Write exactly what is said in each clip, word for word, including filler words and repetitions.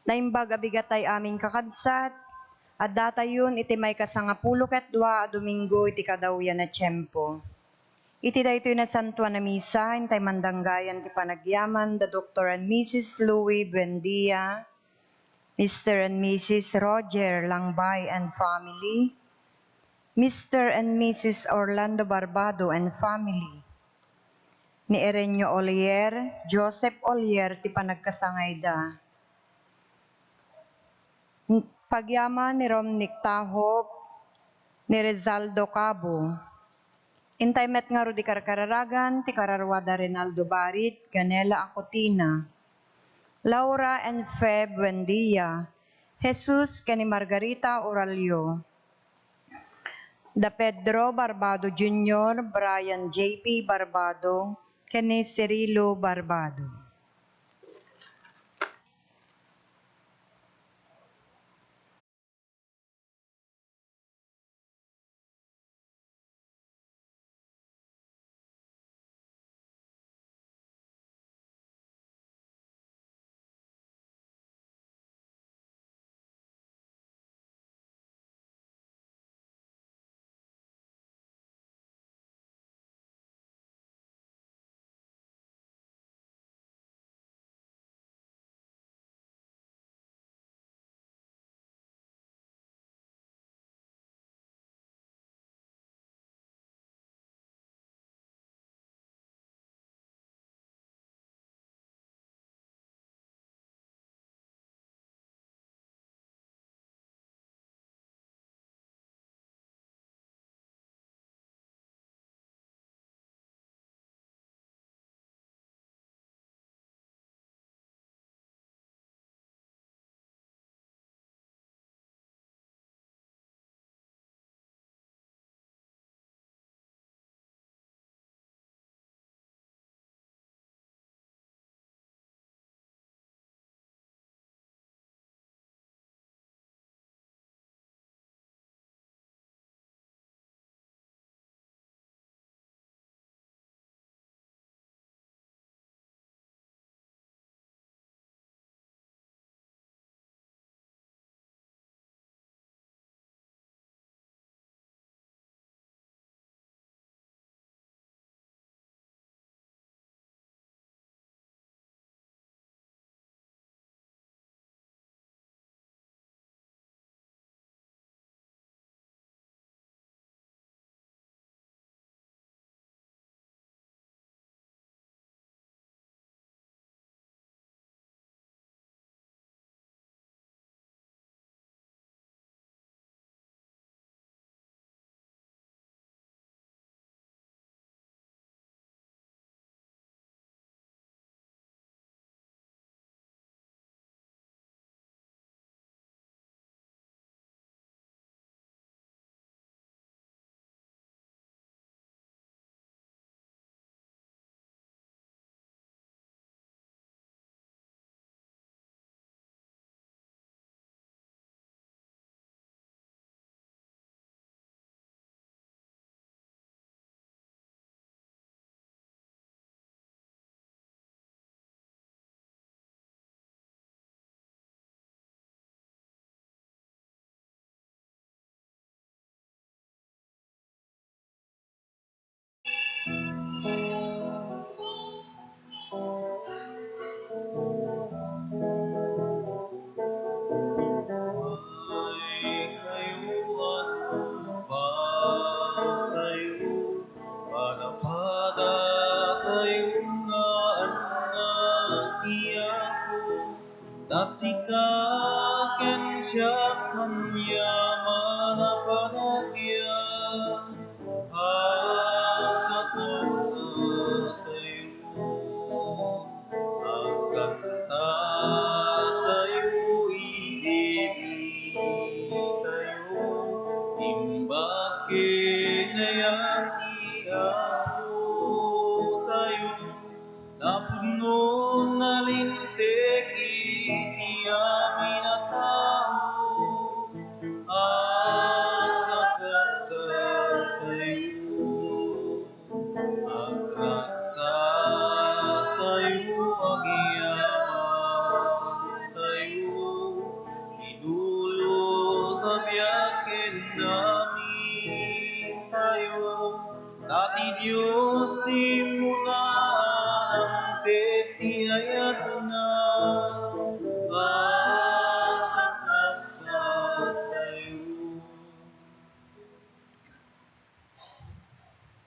Naimbag a bigat tay amin, kakabsat, addatayon iti maikasangapulo ket dua a Domingo iti kadawyan a tiempo. Iti daytoy nasantoan a misa, intay mandanggayan ti panagyaman da Doktor and Missus Louie Buendia, Mister and Missus Roger Langbay and family, Mister and Missus Orlando Barbado and family, ni Erenio Olier, Joseph Olier ti panagkasangayda. Pagyaman ni Romnick Tahop, ni Rizaldo Cabo. Intay met ngarud ti karkararagan ti kararua da Renaldo Barit, Ganela Acotina, Laura and Feb Buendia, Jesus ken ni Margarita Oralio, da Pedro Barbado Junior, Brian J P Barbado, ken ni Cirilo Barbado. Padapadatayo nga annak ti Apo, ta sika ken siak ania a manapanagbiag, agkakabsatayo. Agkantatayo idi tayo imbag ken nayaat ti Apotayo, napudno a linteg iti amin a tao. Agkakabsatayo. Ta ti Dios ti immuna, angted ti ayatna, pakakabsattayo.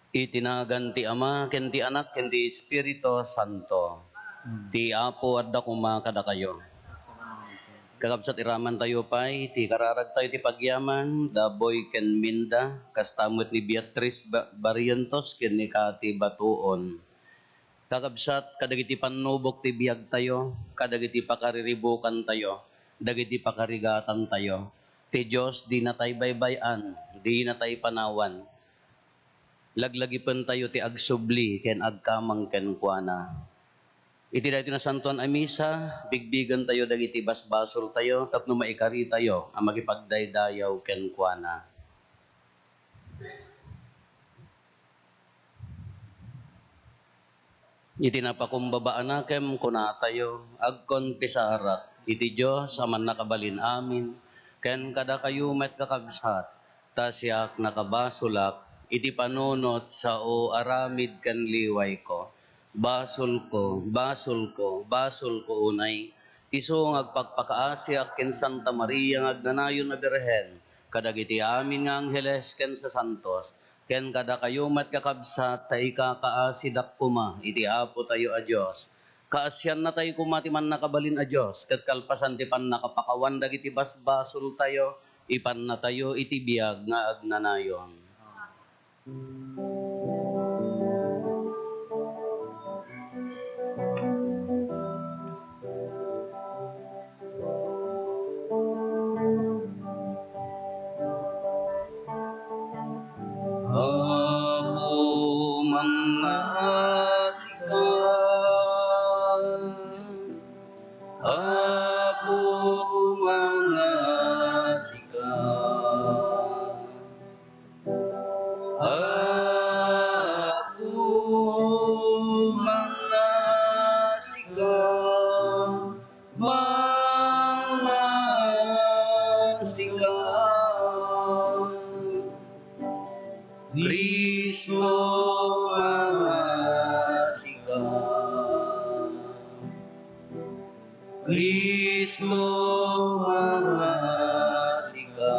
Iti nagan ti Ama, ken ti Anak, ken ti Espiritu Santo. Ti Apo adda koma kadakayo. Kakabsat, iramantayo pay ti kararagtayo ti pagyaman da Boy ken Minda, kasta met ni Beatrice Ba-, Barrientos ken ni Cathy Batuon. Kakabsat, kadagiti pannubok ti biagtayo, kadagiti pakariribukantayo, dagiti pakarigatantayo, ti Dios dinatay baybay-an, dinatay panawan. Laglagipentayo ti agsubli ken agkamang kenkuana. Iti daytoy nasantoan a misa, bigbigentayo dagiti basbasoltayo tapno maikaritayo a makipagdaydayaw kenkuana. Iti napakumbaba a nakem, kunatayo, agkonfesarak iti Dios a Mannakabalin-amin, ken kadakayo met, kakabsat, ta siak nakabasolak iti panunot sao aramid ken liwayko. Basolko, basolko, basolko unay. Isu nga agpakpakaasiak ken Santa Maria nga agnanayon a Birhen, kadagiti amin nga angheles ken sasantos, ken kadakayo met, kakabsat, ta ikakaasidak koma iti Apotayo a Dios. Kaasiannatay koma ti Mannakabalin a Dios, ket kalpasan ti pannakapakawan dagiti basbasoltayo, ipannatayo iti biag nga agnanayon. Apo, mangngaasika. Apo, mangngaasika. Apo, mangngaasika, mangngaasika. Cristo, mangngaasika. Cristo, mangngaasika.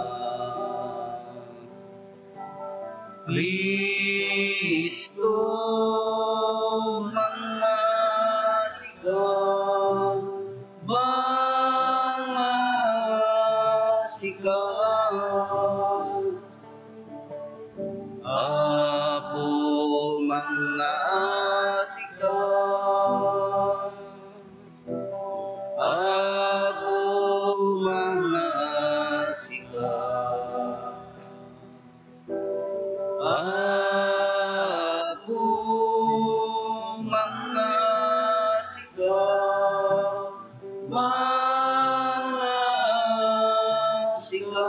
Cristo, mangngaasika, mangngaasika. Apo, mangngaasika. Apo, mangngaasika. Apo, mangngaasika, mangngaasika.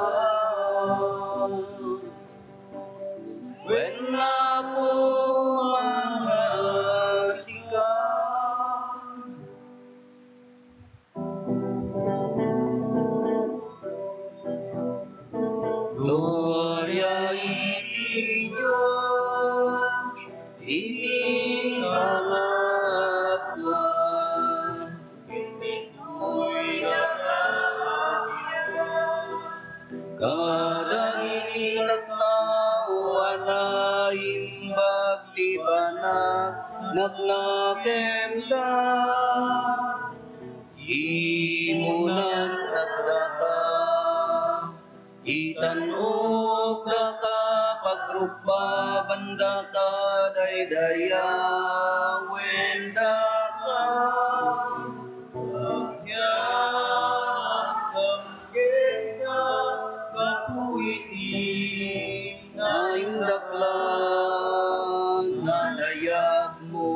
Wen, Apo, mangngaasika. Gloria iti Dios iti kangatoan. Kadagiti tattao a naimbag ti banag, naknakemda. Imunan dagdaka, itan-ok daka, pagrubbaban daka, daydayawen daka. Agyaman kenka gapu iti naindaklan a dayagmo.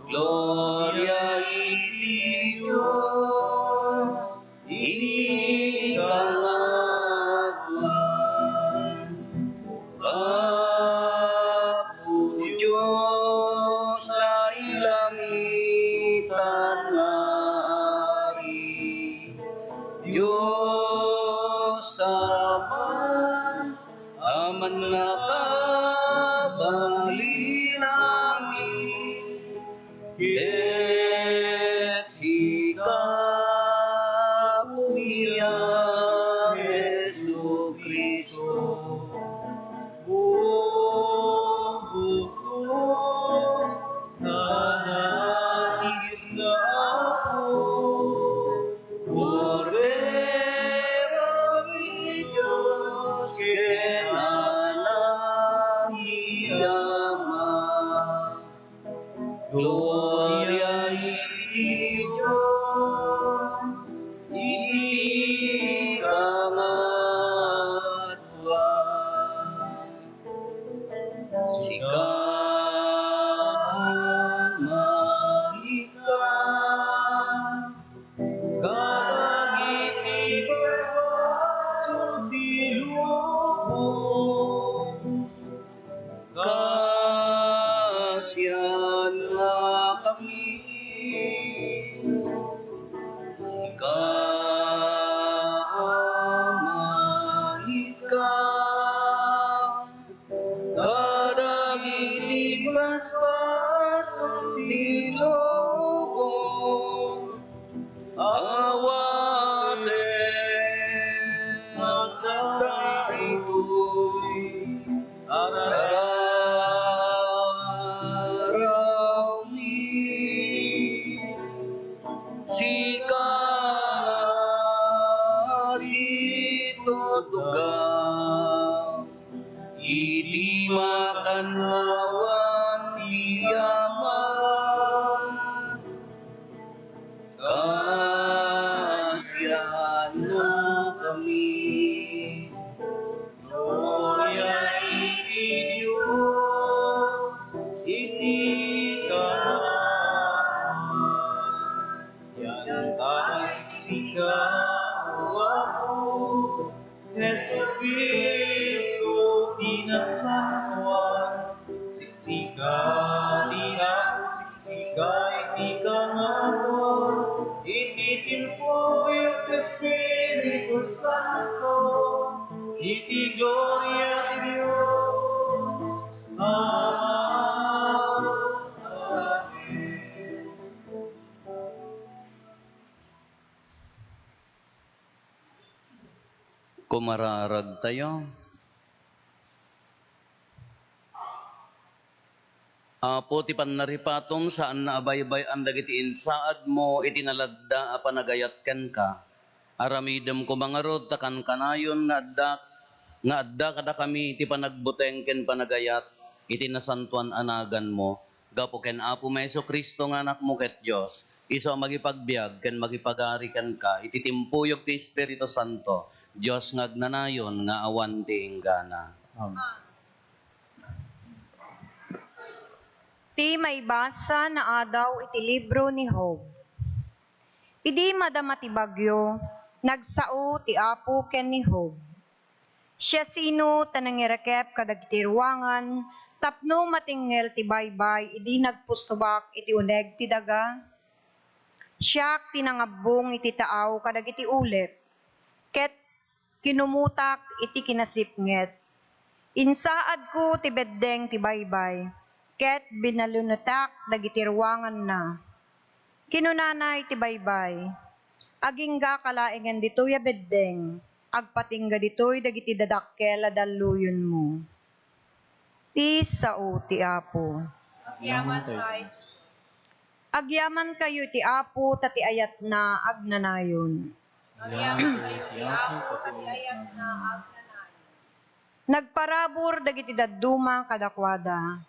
Gloria iti Dios iti kangatoan. Apo Dios, Gloria iti Dios iti kangatoan. Sika a mangika kadagiti basbasol ti lubong. Kasiannakami, sika a mangika kadagiti basbasol ti lubong. Awaten daytoy a rararawmi. Sika a situtugaw iti makannawan ti Ama. Kasiannakami. Gloria iti Dios iti kangatoan. Yan tayo siksika, O Apo, Jesucristo, ti nasantoan. Siksika ti Apo, siksika iti kangatoan, iti timpuyog ti Espiritu Santo, iti gloria ti Dios Ama. Amen. Kumararagtayo. Apo, ti pannaripatom, saanna a baybay-an dagiti insaadmo iti naladda a panagayat kenka. Aramidem koma ngarud ta kankanayon nga adda, nga adda kadakami ti panagbuteng ken panagayat iti nasantoan a naganmo. Gapu ken Apomi a Jesu-Cristo nga Anakmo ket Dios, isu a mangipagbiag ken mangipagari kenka iti timpuyog ti Espiritu Santo, Dios nga agnanayon nga awan ti inggana. Amen. Ti maibasa naadaw iti libro ni Job. Idi madama ti bagyo, nagsao ti Apo ken ni Job. Siasino ta nangirekep kadagiti ruangan tapno matengngel ti baybay idi nagpusubak iti uneg ti daga? Siak ti nangabbong iti taaw kadagiti ulep, ket kinumutak iti kinasipnget. Insaadko ti beddeng ti baybay, ket binalunetak dagiti ruanganna. Kinunana iti baybay, "Aginggaka laengen ditoy a beddeng, agpatingga ditoy dagiti dadakkel a dalluyonmo." Ti sao ti Apo. Agyaman kayo. Agyaman kayo iti Apo, ta ti ayatna agnanayon. Agyaman kayo iti Apo, ta ti ayatna agnanayon. Nagparabur dagiti dadduma kadakuada,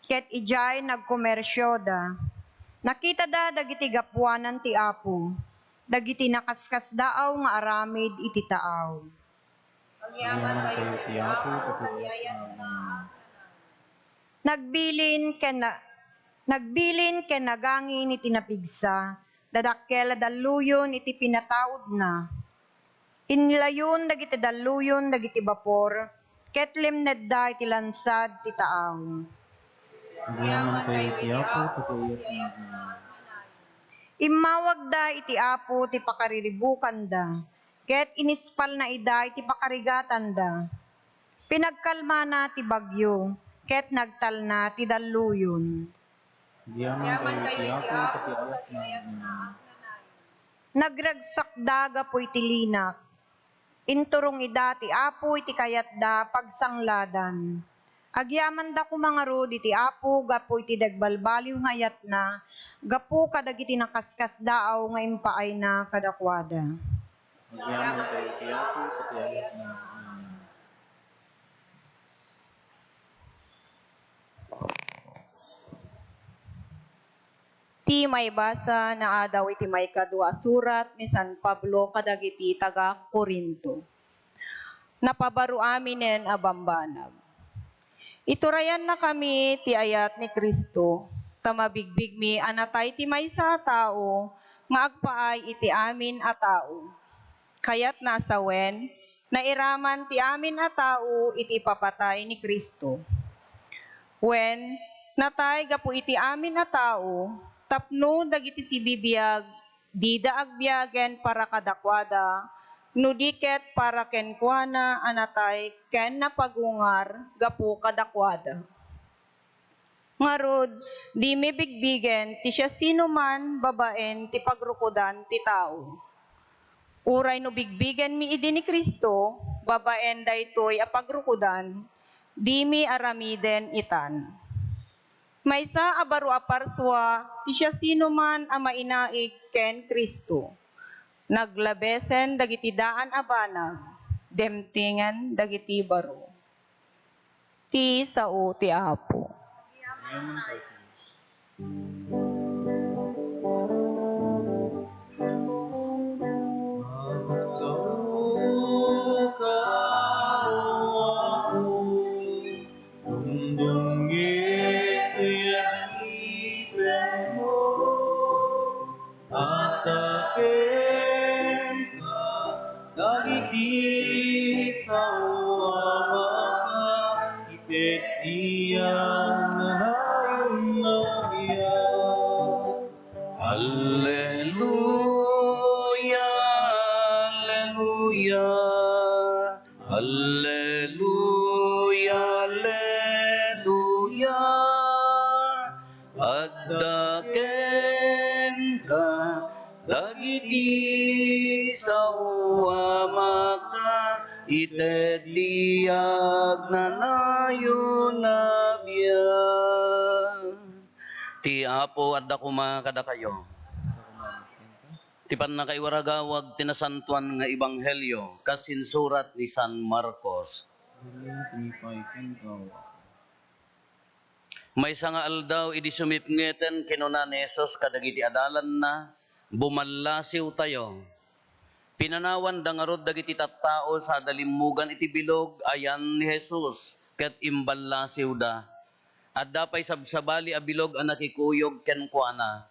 ket idiay nagkomersioda. Nakitada dagiti gapuanan ti Apo, dagiti nakaskasdaaw nga aramid iti taaw. Agyaman kayo iti Apo, ta ti ayatna agnanayon. Nagbilin ken na-, nagbilin ken nagangin iti napigsa, dadakkel a dalluyon iti pinataudna. Inlayon dagiti dalluyon dagiti bapor, ket limnedda iti lansad ti taaw. Agyaman kayo iti Apo, ta ti ayatna agnanayon. Immawagda iti Apo ti pakariribukanda, ket inispalna ida iti pakarigatanda. Pinagkalmana ti bagyo, ket nagtalna ti dalluyon. Agyaman kayo iti Apo, ta ti ayatna agnanayon. Nagragsakda gapu iti linak. Inturong ida ti Apo iti kayatda pagsangladan. Agyamanda koma ngarud iti Apo gapu iti nagbalbaliw nga ayatna, gapu kadagiti nakaskasdaaw nga impaayna kadakuada. Agyaman kayo iti Apo, ta ti ayatna agnanayon. Ti maibasa naadaw iti maikadua a surat ni San Pablo kadagiti taga-Corinto. Napabaro aminen a bambanag. Iturayannakami ti ayat ni Cristo, ta mabigbigmi a natay ti maysa a tao nga agpaay iti amin a tao. Kayatna a sawen, nairaman ti amin a tao iti ipapatay ni Cristo. Wen, natay gapu iti amin a tao, tapno dagiti sibibiag dida agbiagen para kadakuada, no di ket para kenkuana a natay ken napagungar gapu kadakuada. Ngarud, dimi bigbigen ti siasinoman babaen ti pagrukodan ti tao. Uray no bigbigenmi idi ni Cristo babaen daytoy a pagrukodan, dimi aramiden itan. Maysa a baro a parsua ti siasinoman a mainaig ken Cristo. Naglabesen dagiti daan a banag, dimtengen dagiti baro. Ti sao ti Apo. Agsaoka, O Apo, dumdumngeg ti adalipmo. Adda kenka dagiti sao a makaiteddiag nanayon a biag. Alleluia, alleluia, alleluia, alleluia. Adda kenka dagiti sao a makaiteddiag nanayon a biag. Ti Apo adda koma kadakayo. Ti pannakaiwaragawag ti nasantoan nga ebanghelio kas insurat ni San Marcos. Maysa nga aldaw, idi sumipngeten, kinuna ni Jesus kadagiti adalanna, "Bumallasiwtayo." Pinanawanda ngarud dagiti tattao sada limmugan iti bilog a yan ni Jesus, ket imballasiwda. Adda pay sabsabali a bilog a nakikuyog kenkuana.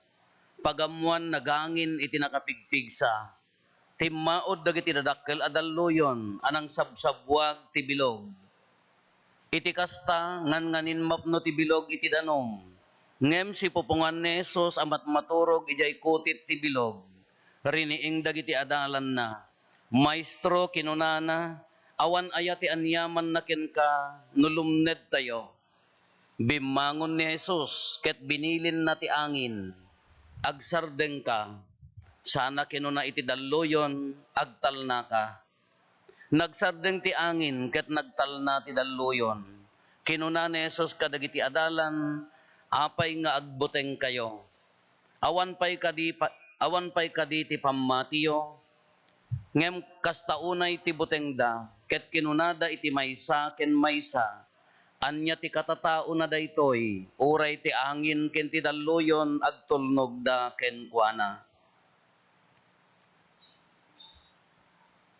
Pagammoan, nagangin iti nakapigpigsa. Timmaud dagiti dadakkel a dalluyon a nangsabsabbuag ti bilog. Iti kasta, ngangnganinmapno ti bilog iti danum. Ngem sipupungan ni Jesus a matmaturog idiay kutit ti bilog. Riniing dagiti adalanna. "Maestro," kinunana, "awan aya ti aniamanna kenka no lumnedtayo?" Bimmangon ni Jesus ket binilinna ti angin, "Agsardengka." Sana kinuna iti dalluyon, "Agtalnaka." Nagsardeng ti angin ket nagtalna ti dalluyon. Kinuna ni Jesus kadagiti adalan, "Apay nga agbutengkayo? Awan pay kadi pa-, awan pay kadi ti pammatiyo?" Ngem kasta unay ti butengda, ket kinunada iti maysa ken maysa, "Ania ti katataona daytoy, uray ti angin ken ti dalluyon agtulnogda kenkuana?"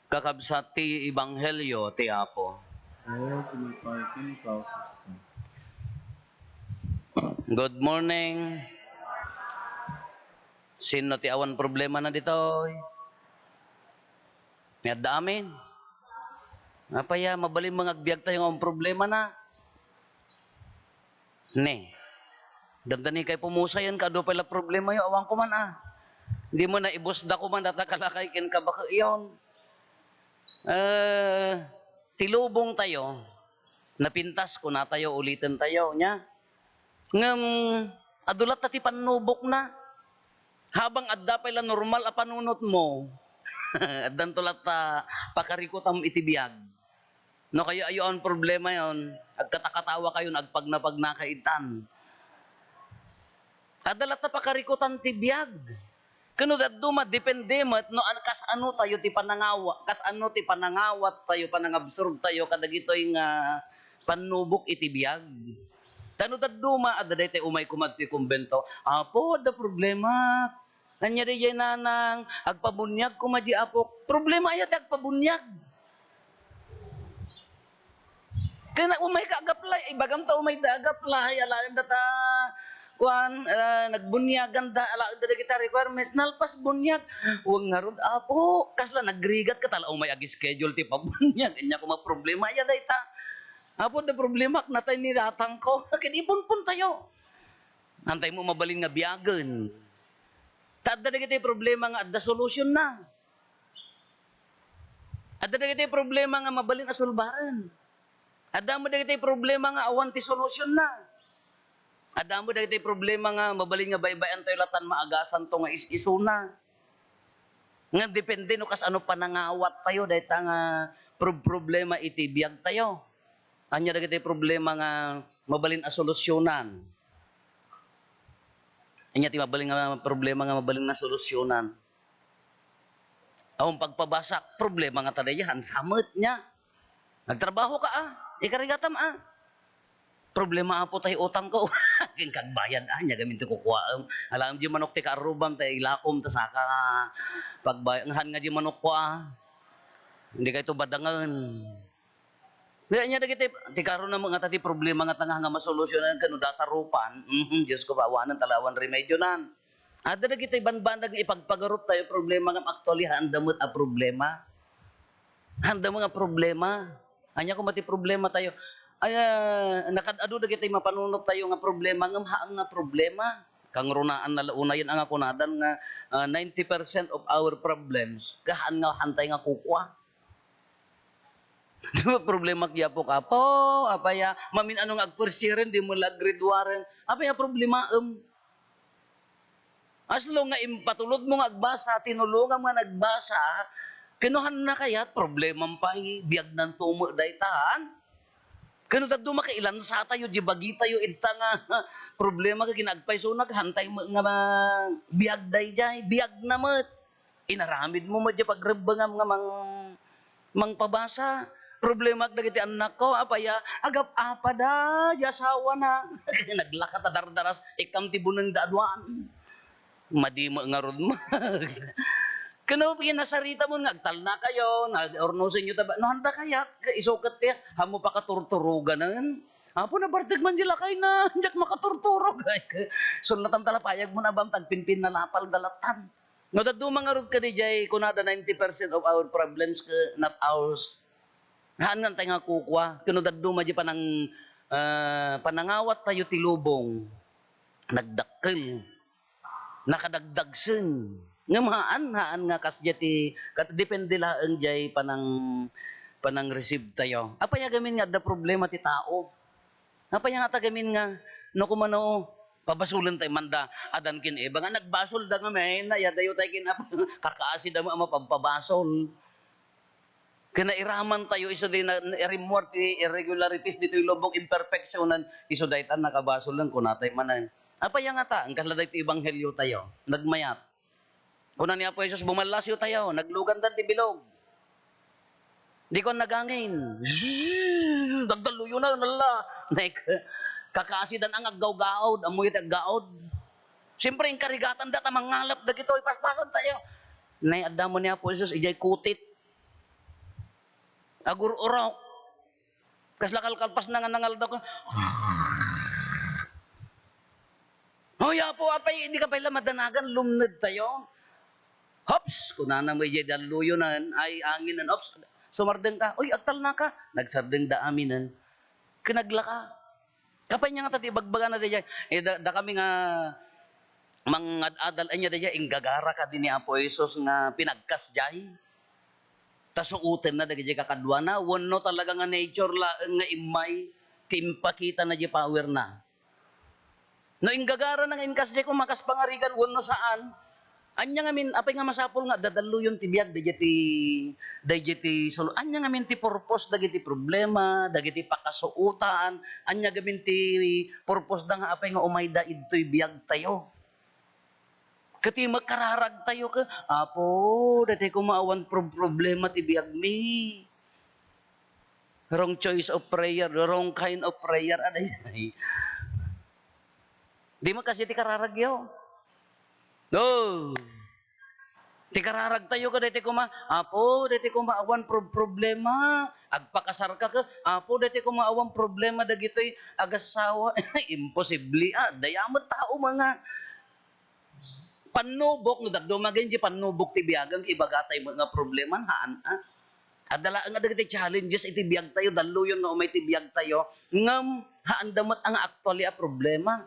Kakabsat ti ebanghelio ti Apo. O, tinapay ken Kristo. Good morning. Sino ti awan problema na ditoy? Ni adda amin. Apay a, mabalin nga agbiag tayo nga awan problema na. Ne. Damdani kay pumusayan ka, adu pay la problema yo, awan ko man a. Di mo na ibusda ko man, data kalakay ken kabakeyon. Eh, ti lubong tayo, napintas, kuna tayo, uliten tayo, nya. Ngem, adu latta ti pannubokna. Habang adda pay la normal a panunotmo, addanto latta pakarikutam iti biag. No kayo ayo awan problema yon, agkatakatawa kayo, agpagnapagna kay itan. Adda latta pakarikutan ti biag. Ken no daduma, depende met no an-, kas ano tayo ti panangawa-, kas ano ti panangawat tayo, panangabsorb tayo kadagitoy nga pannubok iti biag. Ta no dadduma, adda daytay umay koma ditoy kumbento, "Apo, adda problema." Ania dayjay nanang, "Agpabuniag koma di apok." Problema aya ti agpabuniag? Ken umayka ag-apply, ibagam ta umayda ag-apply, alaen data, kuan, ah, nagbuniagan da, alaen da dagita requirements, nalpas buniag. Wen ngarud, Apo, kasla nagrigat ka, tala umay ag-schedule ti pabuniag. Ania koma problema aya dayta? Apo, da problema, natay ni tatangko. Ken ipunpon tayo. Antay mo mabalin nga biagen. Ta adda dagiti problema nga adda solution na. Adda dagiti problema nga mabalin a sulbaren. Adda mo dagiti problema nga awan ti solution na. Adda mo dagiti problema nga mabalin nga baybay-an tayo latan maagasan to nga is-isuna. Nga depende no kas ano panangawat tayo, dayta nga prob-, problema iti biag tayo. Ania dagiti problema nga mabalin a solusyonan? Ania ti mabalin nga problema nga mabalin nga solusyonan? Awan pagpabasa, problema nga ta daydiay, hansa met nia. Nagtrabaho ka, ah. Ikarigatam, ah. Problema, Apo, tay utang ko. Ken kagbayad, ah, ania gamin ti kukuaem. Alaem di manok ti kaarrubam, tay ilakom, ta saka pagbayad. Nga han nga di manok ko, ah. Hindi kayo to badangen. Kaya nia dagiti, ti karon na nga ta ti problema nga tanga nga masolusyonan ken no datarupan, mhm, Diyos ko, awanen talawan remedyonan. Adda dagiti banbanag nga ipagpagarup tayo problema nga actually, handa met a problema. Handa met nga problema. Ania koma ti problema tayo? Ay, ah, nakad-adu dagiti mapanunot tayo nga problema, ngem haan nga problema. Kangrunaan na la unayen a nga kunadan nga, ah, ninety percent of our problems, kahaan nga hantay nga kukua. Problema kaya po ka po, apaya, mamin ano nga ag-first year, di mo la grade one. Apaya problema, em, as long nga impatulod mo nga agbasa, tinulungan nga nagbasa, kinuhan na kayat, problema pay, biag nan tumo daytan. Kano taddo makailansa tayo, di bagi tayo, idta nga, problema ka kinagpay, so naghantay mo nga ma-, biag dayjay, biag na met. Inaramid mo met di pagrebbengam nga mang-, mangpabasa. Problema dagiti annakko, apaya, agap-apada, di asawana. Naglaka ta dardaras, ikkam ti buneng da aduan. Madi mo ngarud mo. Kano pinasarita mo nga agtalna kayo, na ornosen yo taba. No, handa kayat, isuket ti, hamo pakaturturuganen. Apo, nabarteg man di lakay na, diak makaturturog. Ay, sullatan ta la payag mo na bam, tagpinpin na lapal dalatan. No, dadduma ngarud kadi jay, kunada, ninety percent of our problems ke, not ours. Haan nga antay nga kukua. Kano dadduma jay panang-, ah, panangawat tayo ti lubong. Nagdakkel. Nakadagdagsen. Ngem haan, haan nga kasdiay ti, kat-, depende laeng jay panang-, panang-receive tayo. Apay a gamin nga adda problema ti tao? Apay nga ta gamin nga, no, kumano, pabasolen tayo manda, adan ken Eva nga nagbasolda nga may, nayadayo tayo ken Apo, kakaasi da mo a mapagpabasol. Kinairaman tayo, isu di na, na, rimmuar ti irregularities ditoy lubong, imperfectionan, isu daytan, nakabasolen, kunatay manen. Apay nga ta, engkas la daytoy ebanghelyo tayo, nagmayat. Kuna ni Apo Jesus, "Bumallasyo tayo." Naglugandan ti bilog. Di ko nagangin. Zzz, dagdalluyo na, nala. Nek, kakaasidan ang aggawgaod. Amoy ti aggaod. Siyempre, inkarigatanda ta mangalap dagito. Ipaspasan tayo. Nay, adda mo ni Apo Jesus, ijay kutit. Agur-urok. Kasla kalkalpas na nga nangaldaw ka. "Hoy, Apo, apay, di ka pay la madanagan, lumned tayo." "Hops," kunana mo, idiay dalluyo na, ay, angin na, "Hops, sumardeng ka." "Uy, agtalna ka." Nagsardeng da aminen. Kinaglaka. Kapay niya nga ta ti ibagbagana dayjay. Eh, da, da kami nga mangad-adal, anya dayjay, inggagara kadi ni Apo Jesus nga pinagkasdiay. Ta suotenna dagiti kakaduana, wenno talaga nga nature laeng nga immay ti impakitana di powerna. No inggagarana nga inkasdiay koma kas pangarigan wenno saan, ania ngamin, apay nga masapul nga dadalluyon ti biag dagiti, dagiti solo-, ania ngamin ti purpose dagiti problema, dagiti pakasuotan, ania ngamin ti purpose da nga apay nga umayda idtoy biagtayo? Ket ti makararagtayo ket, "Apo, daytoy koma awan prob-, problema ti biagmi." Wrong choice of prayer, wrong kind of prayer, aday. Di met kasi ti kararagyo. Oh. Ti kararagtayo ka daytoy koma, "Apo, daytoy koma awan prob-, problema. Agpakasarka ka, Apo, daytoy koma awan problema dagitoy agassawa." Imposible, ah. Dayta met tao nga pannubok, no dadduma gayam diay pannubok ti biagem, ibagatayo met nga problema, haan, ah. Adda laeng nga dagiti challenges iti biagtayo, dalluyon no umay ti biagtayo, ngem haanda met nga actually a problema.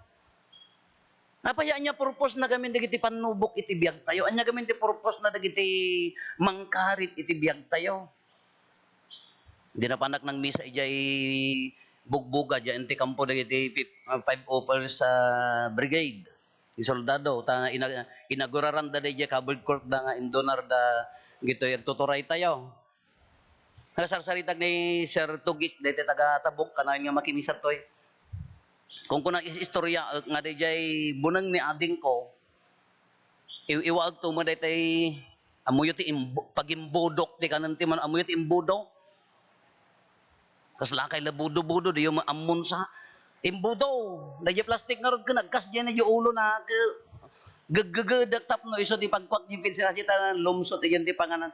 Apay, ania purpose na gamin dagiti pannubok iti biagtayo? Ania gamin ti purpose na dagiti mangkarit iti biagtayo? Di napanak nang misa idiay Bugboga, diay ti kampo dagiti fif-, ah, five oh first, ah, Brigade. Ti soldado, ta ina-, inaguraranda daydiay covered court da nga indunar da gitoy agtuturay tayo. Nasarsaritak ni Sir Tugik, daytoy taga Tabuk, kanayon nga makimisa toy. Kung kuna is-, istorya, eh, nga daydiay buneng ni adingko, iw-, iwaag to mo daytoy, amoyo ti imbu-, pagimbudok ti kanen ti man-, amoyo ti imbudo. Kaslakay la budo-budo, diyo maammon sa imbudo. Daydiay plastik ngarud ken agkasdiay na diay ulo na, ke-, geggegedek tapno isu ti pagkuak diay pinsinasi ta lumsot idiay ti panganan.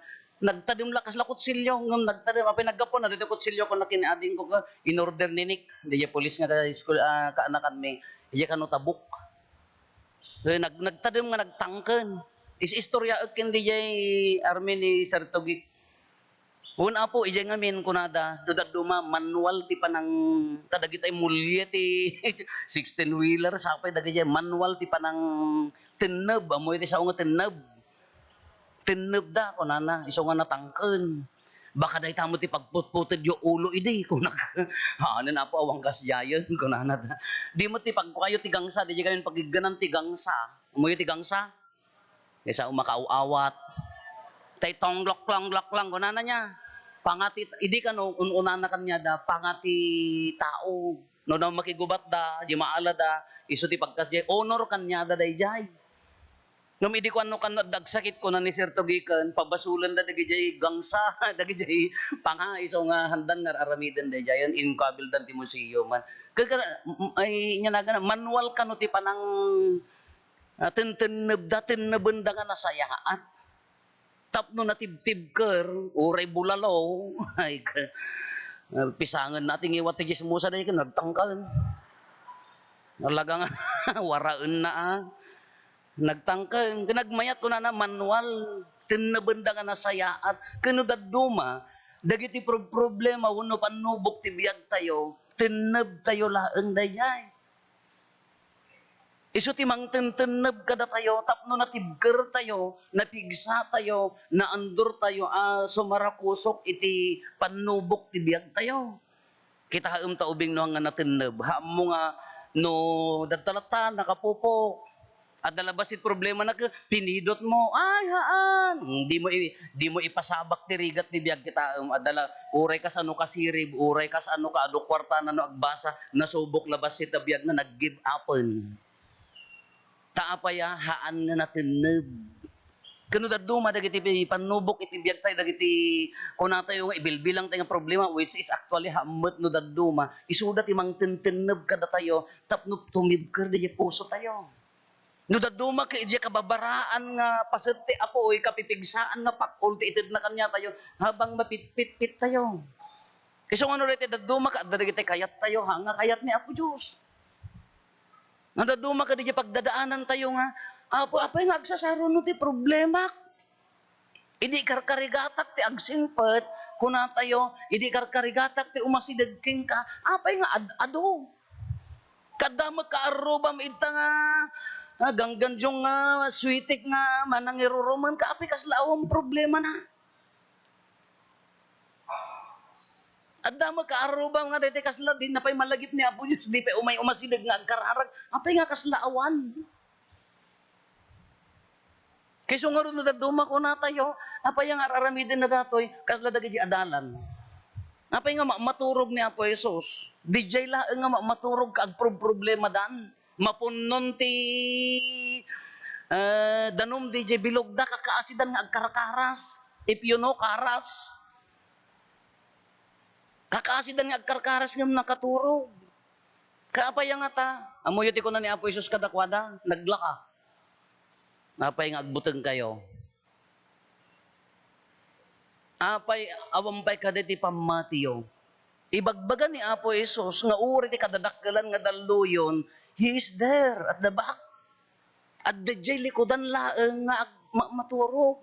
Nagtadem la kasla kutsilyo, ngem nagtadem, apay naggapu na daytoy kutsilyo ko na kinaading ko ka, in-order ni Nick, daydiay pulis nga ka school, ah, kaanakan mi, idiay kano Tabuk. Eh, nag-, nagtadem nga nagtangken. Is-istoryaek ken daydiay army ni Sir Tugik. Wen, Apo, idiay ngamin, kunada, no dadduma, manual ti panang-, ta dagitay mulye ti sixteen-wheeler, sapay dagidiay, manual ti panangtenneb, ammoyo ti sao nga tenneb. Tennebda, kunana, isu nga natangken. Baka dayta met ti pagputputedyo ulo idi, kunak. Haanen, Apo, awan kasdiayen, kunana. Di met ti pagkuayo ti gangsa, didiay kami pagigganan ti gangsa. Ammoyo ti gangsa? Kaysa umakaaw-awat. Tay tongglok-longlok lang, kunana niya. Pangati, idi kano, un-unana kaniada, pangati tao. No, no, makigubatda, di maalada, isu ti pagkasdiay, honor kaniada daydiay. Ngem idi kuano, kano, agsakit, kuna ni Sir Tugiken, pabasolenda dagidiay gangsa, dagidiay panga, isu nga handan nga ar-aramiden daydiay, inkabildan ti museum. Kaya, ay, nya nagana, manual kano ti panang, ah, tentennebda, tennebenda nga nasayaat. Tapno natibtibker, uray bulalo, ay, ka-, ah, pisangenna ti ngiwat ti dismosa, daydiay ken nagtangken. Talaga nga, waraenna, ah. Nagtangken, ken nagmayat, kunana, manual. Tennebenda nga nasayaat. Ken no dadduma, dagiti pro-, problema wenno pannubok ti biagtayo, tennebtayo laeng daydiay. Isu ti mangtentenneb kadatayo tapno natibkertayo, napigsatayo, naandortayo a sumarakusok iti pannubok ti biagtayo. Kitaem ta ubing no nga natenneb. Haammo nga no dadta latta, nakapupo. Adda la bassit problema na ke-, pinidot mo. Ay, haan. Di mo i-, di mo ipasabak ti rigat ti biag kitaem. Adda la, uray kasano kasirib, uray kasano ka adu kuartana no agbasa, nasubok la bassit a biag na nag-give upen. Ta apay a, haan nga natenneb. Ken no dadduma dagiti pi-, pannubok iti biagtayo, dagiti kunatayo nga ibilbilangtayo nga problema, which is actually haan met no dadduma, isuda ti mangtentenneb kadatayo tapno tumibker daydiay pusotayo. No dadduma ket idiay kababaraan nga paset ti Apo, oy, kapipigsaan nga pakol ti itedna kaniatayo, habang mapitpitpittayo. Isu nga no daytoy dadduma ket adda dagiti kayattayo, ha, nga kayat ni Apo Dios. No dadduma ket idiay pagdadaanantayo nga, "Apo, apay nga agsasaruno ti problemak?" Idi karkarigatak ti agsingpet, kunatayo, idi karkarigatak ti umasideg kenka, apay nga ad-adu? Kaadda met kaarrubam ita nga, ah, ganggandiong nga suitik nga manangirurumen ka, apay kasla awan problemana? Adda met kaarrubam nga daytoy kasla, di na pay malagip ni Apo Dios, di pay umay umasideg nga agkararag, apay nga kasla awan? Kayso ngarud no dadduma kunatayo, apay nga ar-aramiden na datoy, kasla dagiti adalan. Apay nga ma-, maturog ni Apo Jesus? Didiay laeng nga ma-, maturog ka agprob-problemadan. Mapunnon ti, eh, danum didiay bilogda, kakaasidan nga agkarkaras. If you know, karas. Kakaasidan nga agkarkaras ngem nakaturog. Kaapay a ngata? Ammoyo ti kuna ni Apo Jesus kadakuada, naglaka. Apay nga agbutengkayo? Apay awan pay kadi ti pammatiyo? Ibagbaga ni Apo Jesus nga uray ti kadadakkelan nga dalluyon, He is there at the back. Adda diay likudan laeng nga ag-, ma-, maturog.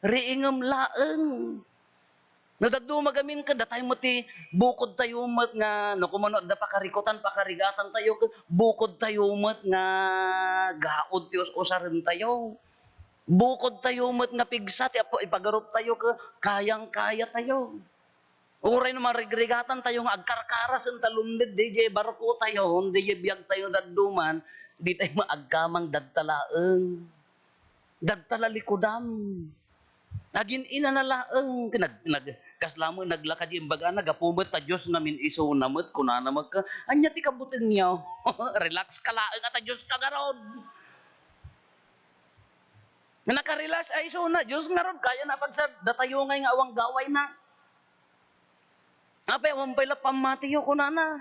Riingem laeng. No dadduma gamin ket datay met ti bukodtayo met nga, no kumano adda pakarikutan, pakarigatantayo ket bukodtayo met nga gaud ti us-usarentayo. Bukodtayo met nga pigsa ti ap-, ipagaruptayo ket kayang-kayatayo. Uray no marigrigatantayo nga agkarkarasen ta lumned diay barkotayo, diay biagtayo dadduman, ditayo maagkamang dadta laeng. Dadta la likudam. Agin-inana laeng, nag-, nag-, kasla met naglaka diay imbagana, gapu met ta Dios ngamin isuna met, kunana met ka, "Ania ti kabutengyo?" Relax ka laeng, a ta Dios ka ngarud. Nakarelax a isuna, Dios ngarud, kayana pagsa-, datayo ngay nga awan gawayna. Apay, awan pay la pammatiyo, kunana.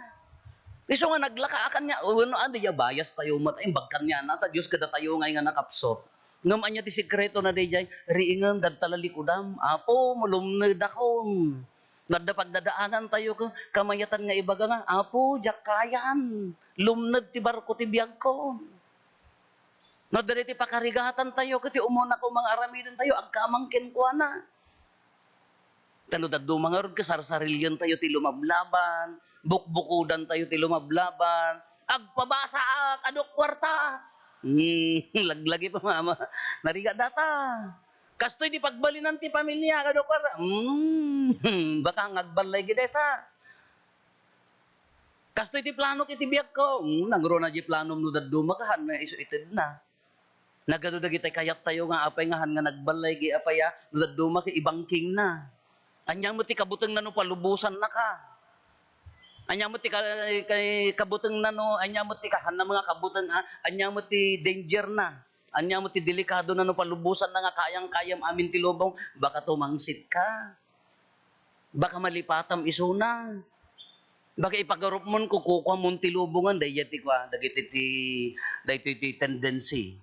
Isu nga naglaka a kaniak, wenno, adi, ya, bias tayo met, ay, imbag kaniana, ta Dios kadatayo ngay nga nakapsut. Ngem ania ti sekretona daydiay? Riingem, dadta la likudam, Apo, malumnedakon. No adda pagdadaanantayo, ka-, kamayatan nga ibaga nga, Apo, diak kayan. Lumned ti barko ti biagko. No adda daytoy pakarigatantayo, ket ti umuna koma nga aramidentayo, agkamang kenkuana. Ta no dadduma ngarud, kasarsarilientayo ti lumablaban, bukbukodantayo ti lumablaban, agpabasaak, adu kuarta. Hmm, laglagi pa, mama. Narigat data. Kastoy ti pagbalinan ti pamiliak, adu kuarta. Hmm, baka nga agballay gid dayta. Kastoy ti planok iti biagko. Hmm, nangruna di planom no dadduma, kahan nga isu itedna. Nagadu dagiti kayattayo nga apay nga han nga nagballay, gi apay a, no dadduma ket ibangkingna. Ania met ti kabutengna no palubosannaka? Ania met ti ka-, kay kabutengna no, ania met ti kahanna nga kabuteng, a, ania met ti dangerna? Ania met ti delikadona no palubosanna nga kayang-kayam amin ti lubong? Baka tumangsitka. Baka malipatam isuna. Baka ipagarupmon, kukukuamon ti lubongan, daydiay ti kua, dagiti ti, daytoy ti tendency.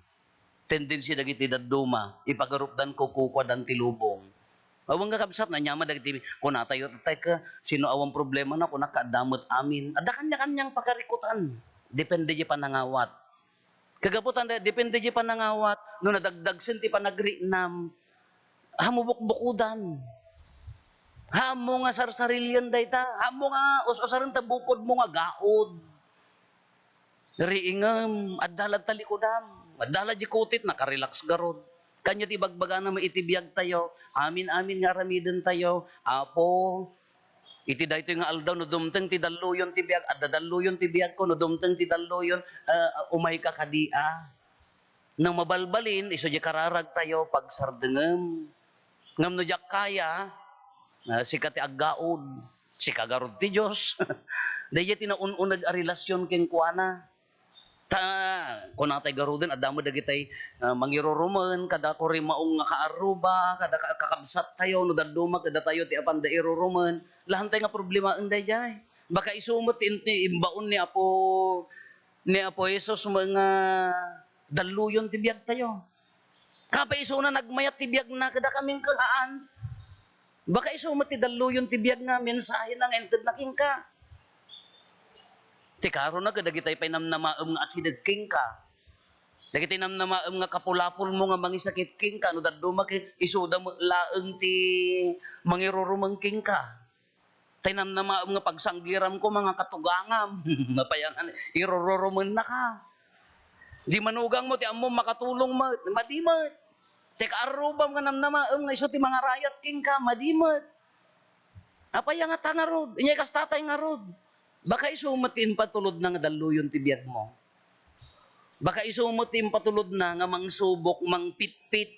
Tendency dagiti dadduma, ipagarupdan, kukukuadan ti lubong. Awan nga kabsat, ania met dagiti kunatayo, tay ka, sino awan problemana, kunak, adda met amin. Adda kanya-kanyang pakarikutan. Depende di panangawat. Kagapu ta, depende di panangawat, no nadagdagsen ti panagriknam, haan mo bukbukodan. Haan mo nga sarsarilian dayta. Haan mo nga us-usaren ta bukodmo nga gaud. Riingem, adda la ta likudam. Adda la di kutit, nakarelax garud. Kanya ti bagbagana met iti biagtayo. Amin-amin nga aramidentayo. Apo, iti daytoy nga aldaw, no dumteng ti dalluyon ti biag, adda dalluyon ti biagko, no dumteng ti dalluyon, ah, umayka kadi, a. No mabalbalin, isu diay kararagtayo, pagsardengem. Ngem no diak kaya, ah, sika ti aggaud, sika garud ti Dios. Daydiay ti naun-uneg a relasion kenkuana. Ta, kunatay garuden, adda met dagitay, ah, mangirurumen, kada kurimaong nga kaarruba, kada ka-, kakabsattayo, no dadduma, kadatayo ti apanda irurumen. Lahantay nga problemaen daydiay. Baka isu met ti in-, ti imbaon ni Apo, ni Apo Jesus nga dalluyon ti biagtayo. Kapaisuna nagmayat ti biagna kadakami ket haan. Baka isu met ti dalluyon ti biag nga mensahena nga intedna kenka. Ti karona, kadagitay pay namnamaem nga asideg kenka. Dagiti namnamaem nga kapulapulmo nga mangisakit kenka, no dadduma ket isuda met laeng ti mangirurumeng kenka. Tay namnamaem nga pagsanggiram koma nga katugangam. Napayangan, irururumennaka. Di manugangmo ti ammom makatulong met, madi met. Tay kaarrubam nga namnamaem nga isu ti mangarayat kenka, madi met. Apay a ngata ngarud? Inya kasta tay ngarud. Baka isu met ti impatulodna nga dalluyon ti biagmo. Baka isu met ti impatulodna nga mangsubok, mangpitpit,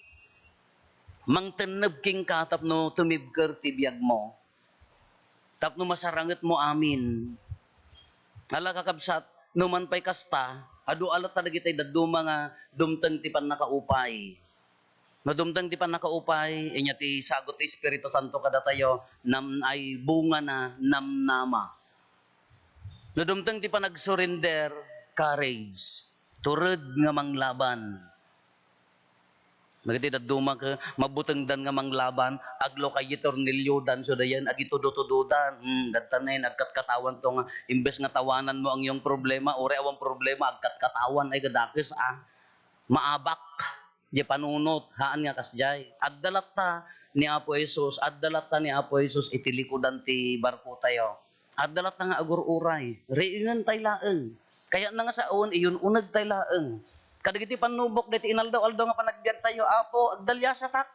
mangtenneb kenka tapno tumibker ti biagmo. Tapno masarangetmo amin. Ala, kakabsat, no man pay kasta, adu a latta dagitay dadduma nga dumteng ti pannakaupay. No dumteng ti pannakaupay, inya ti sagut ti Espiritu Santo kadatayo, nam-, ay bungana, namnama. No dumteng ti panagsurrender, courage. Tured nga manglaban. Dagiti dadduma ket mabutengdan nga manglaban, aglukay ti tornilyodan, so dayen agitudo-tudodan. Hmm, dadtanen, agkatkatawanto nga imbes nga tawananmo ang iyong problema, uray awan problema, agkatkatawan, ay kadakes, ah. Maabak. Diay panunot, haan nga kasdiay. Adda latta ni Apo Jesus, adda latta ni Apo Jesus iti likudan ti barkotayo. Adda latta nga agur-uray. Riingentay laeng. Kayatna nga saon, iyun-unegtay laeng. Kadagiti pannubok daytoy inaldaw-aldaw nga panagbiagtayo, Apo, agdaliasatak.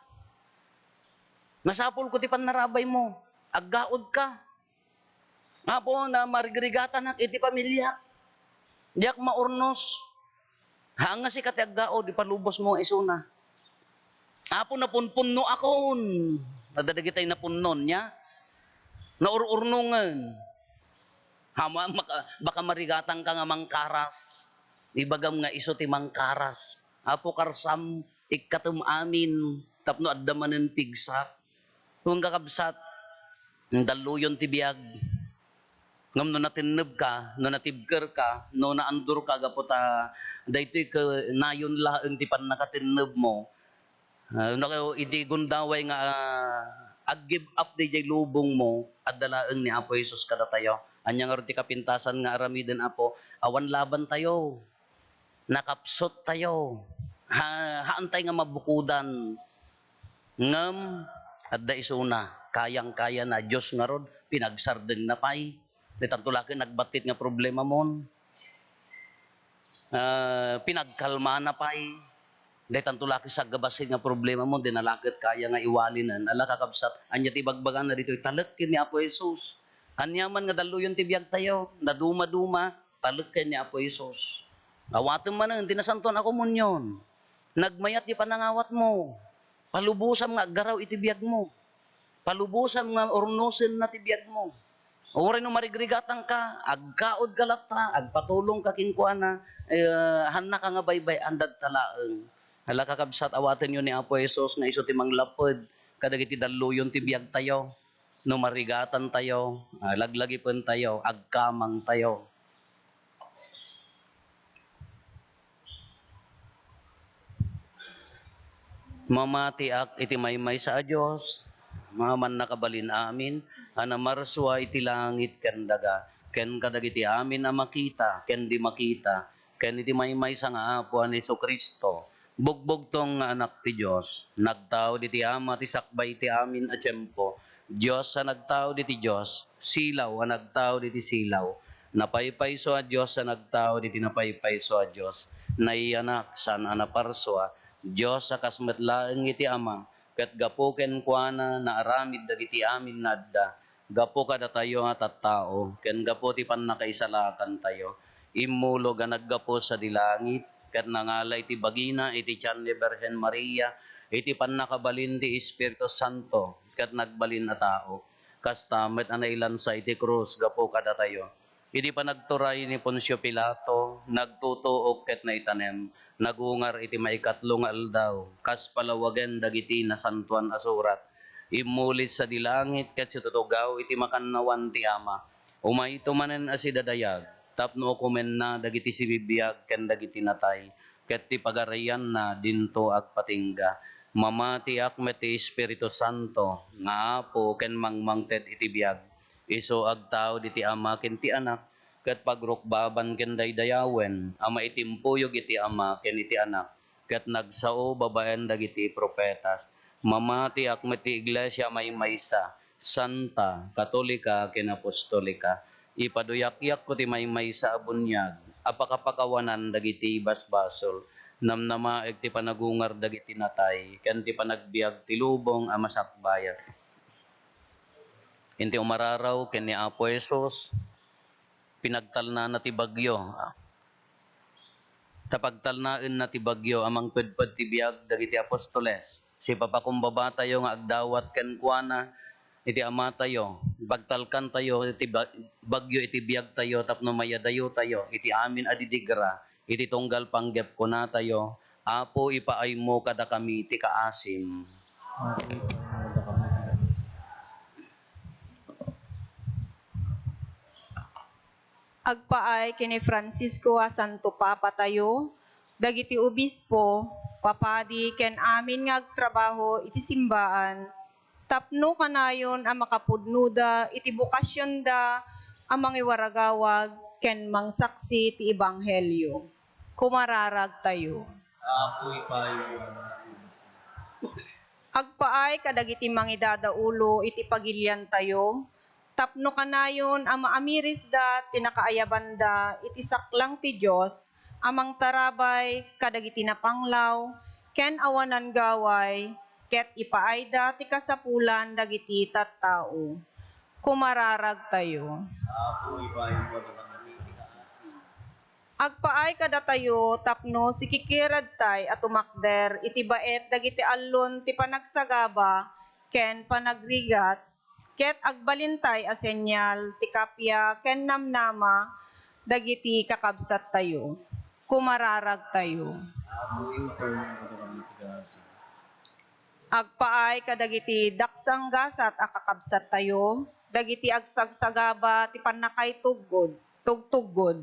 Masapulko ti pannarabaymo. Aggaodka. Apo, namarigrigatannak iti pamiliak. Diak maurnos. Haan nga sika ti aggaod, ipalubosmo isuna. Apo, napunpunnoakon. Adda dagitay napunnon, nia? Naur-urnongen. Hama, maka-, baka marigatanka nga mangkaras. Ibagam nga isu ti mangkaras. Apo, karsam, ikkatem amin, tapno adda manen pigsak. Wen, kakabsat, dalluyon ti biag. Ngem no natennebka, no natibkerka, no naandorka gapu ta daytoy ket nayon laeng ti pannakatennebmo, ah, no idi gundaway nga, ah, ag-give up daydiay lubongmo, adda laeng ni Apo Jesus kadatayo. Ania ngarud ti kapintasan nga aramiden, Apo? Awan labantayo. Nakapsuttayo. Ha-, haantay nga mabukodan. Ngem adda isuna, kayang-kayana, Dios ngarud, pinagsardengna pay. Daytanto la ket nagbattit nga problemamon. Ah, pinagkalmana pay. Daytanto la ket sagabassit nga problemamon, dina la ket kaya nga iwalinen. Ala, kakabsat, ania ti ibagbagana ditoy? Talek ken ni Apo Jesus. Aniaman nga dalluyon ti biagtayo, nadumaduma, talek ken ni Apo Jesus. Awatem manen ti Nasantoan a Komunion. Nagmayat ti panangawatmo. Palubosam nga aggaraw iti biagmo. Palubosam nga urnosenna ti biagmo. Uray no marigrigatanka, agkaodka latta, agpatulongka kenkuana, eh, hannaka nga baybay-an, dadta laeng. Ala, kakabsat, awatenyo ni Apo Jesus nga isu ti manglapped kadagiti dalluyon ti biagtayo. No marigatantayo, ah, laglagipentayo, agkamangtayo. Mamatiak iti maymaysa a Dios, a mannakabalin amin, a namarsua iti langit ken daga, ken kadagiti amin a makita ken di makita, ken iti maymaysa nga Apo a ni Jesu-Cristo, bugbugtong nga Anak ti Dios, nagtaud iti Ama ti sakbay ti amin a tiempo, Dios a nagtaud iti Dios, silaw a nagtaud iti silaw, napaypayso a Dios a nagtaud iti napaypayso a Dios, naiyanak, saan a naparsua, Dios a kas met laeng iti Ama, ket gapu kenkuana naaramid dagiti amin nga adda, gapu kadatayo nga tattao, ken gapu ti pannakaisalakantayo. Immulog a naggapu sadi langit, ket nangala iti bagina iti tian ni Birhen Maria, iti pannakabalin ti Espiritu Santo, ket nagbalin a tao. Kasta met a nailansa iti krus gapu kadatayo. Idi panagturay ni Poncio Pilato, nagtutuok ket naitanem, nagungar iti maikatlo nga aldaw, kas palawagen dagiti Nasantoan a Surat. Immulit sadi langit ket situtugaw iti makannawan ti Ama. Umayto manen a sidadayag, tapno ukomenna dagiti sibibiag ken dagiti natay, ket ti pagarianna dinto agpatingga. Mamatiak met ti Espiritu Santo nga Apo ken mangmangted iti biag. Isu agtaud iti Ama ken ti Anak, ket pagrukbaban ken daydayawen a maitimpuyog iti Ama ken iti Anak, ket nagsao babaen dagiti profetas. Mamatiak met ti Iglesia a maymaysa, santa, katolika, ken apostolika. Ipaduyakyakko ti maymaysa a buniag a pakapakawanan dagiti basbasol. Namnamaek ti panagungar dagiti natay ken ti panagbiag ti lubong a masakbayan. Inti umararaw ken ni Apo Jesus, pinagtalnana ti bagyo. Ta pagtalnaenna ti bagyo a mangpedped ti biag dagiti apostoles, sipapakumbabatayo nga agdawat kenkuana iti Amatayo. Pagtalkantayo iti ba-, bagyo iti biagtayo tapno mayadayotayo iti amin a didigra iti tunggal panggep. Kunatayo, Apo, ipaaymo kadakami ti kaasim. Apo, ipaaymo kadakami ti kaasim. Agpaay ken ni Francisco a Santo Papa tayo, dagiti obispo, papadi, ken amin nga agtrabaho iti simbaan, tapno kanayon a makapudnoda iti bokasionda a mangiwaragawag ken mangsaksi ti ebanghelio. Kumararag tayo. Apo, ipaay. Agpaay kadagiti mangidadaulo iti pagiliantayo, tapno kanayon a maamirisda ti nakaayabanda iti saklang ti Dios a mangtarabay kadagiti napanglaw ken awanan gaway, ket ipaayda ti kasapulan dagiti tattao. Kumararag tayo. Apo, ipaay. Agpaay kadatayo tapno sikikiradtay a tumakder iti baet dagiti allon ti panagsagaba ken panagrigat, ket agbalintay a senyal ti kappia ken namnama dagiti kakabsattayo. Kumararagtayo. Apo, ipaay. Agpaay kadagiti daksang gasat a kakabsattayo, dagiti agsagsagaba ti pannakaitugod, tugtuggod,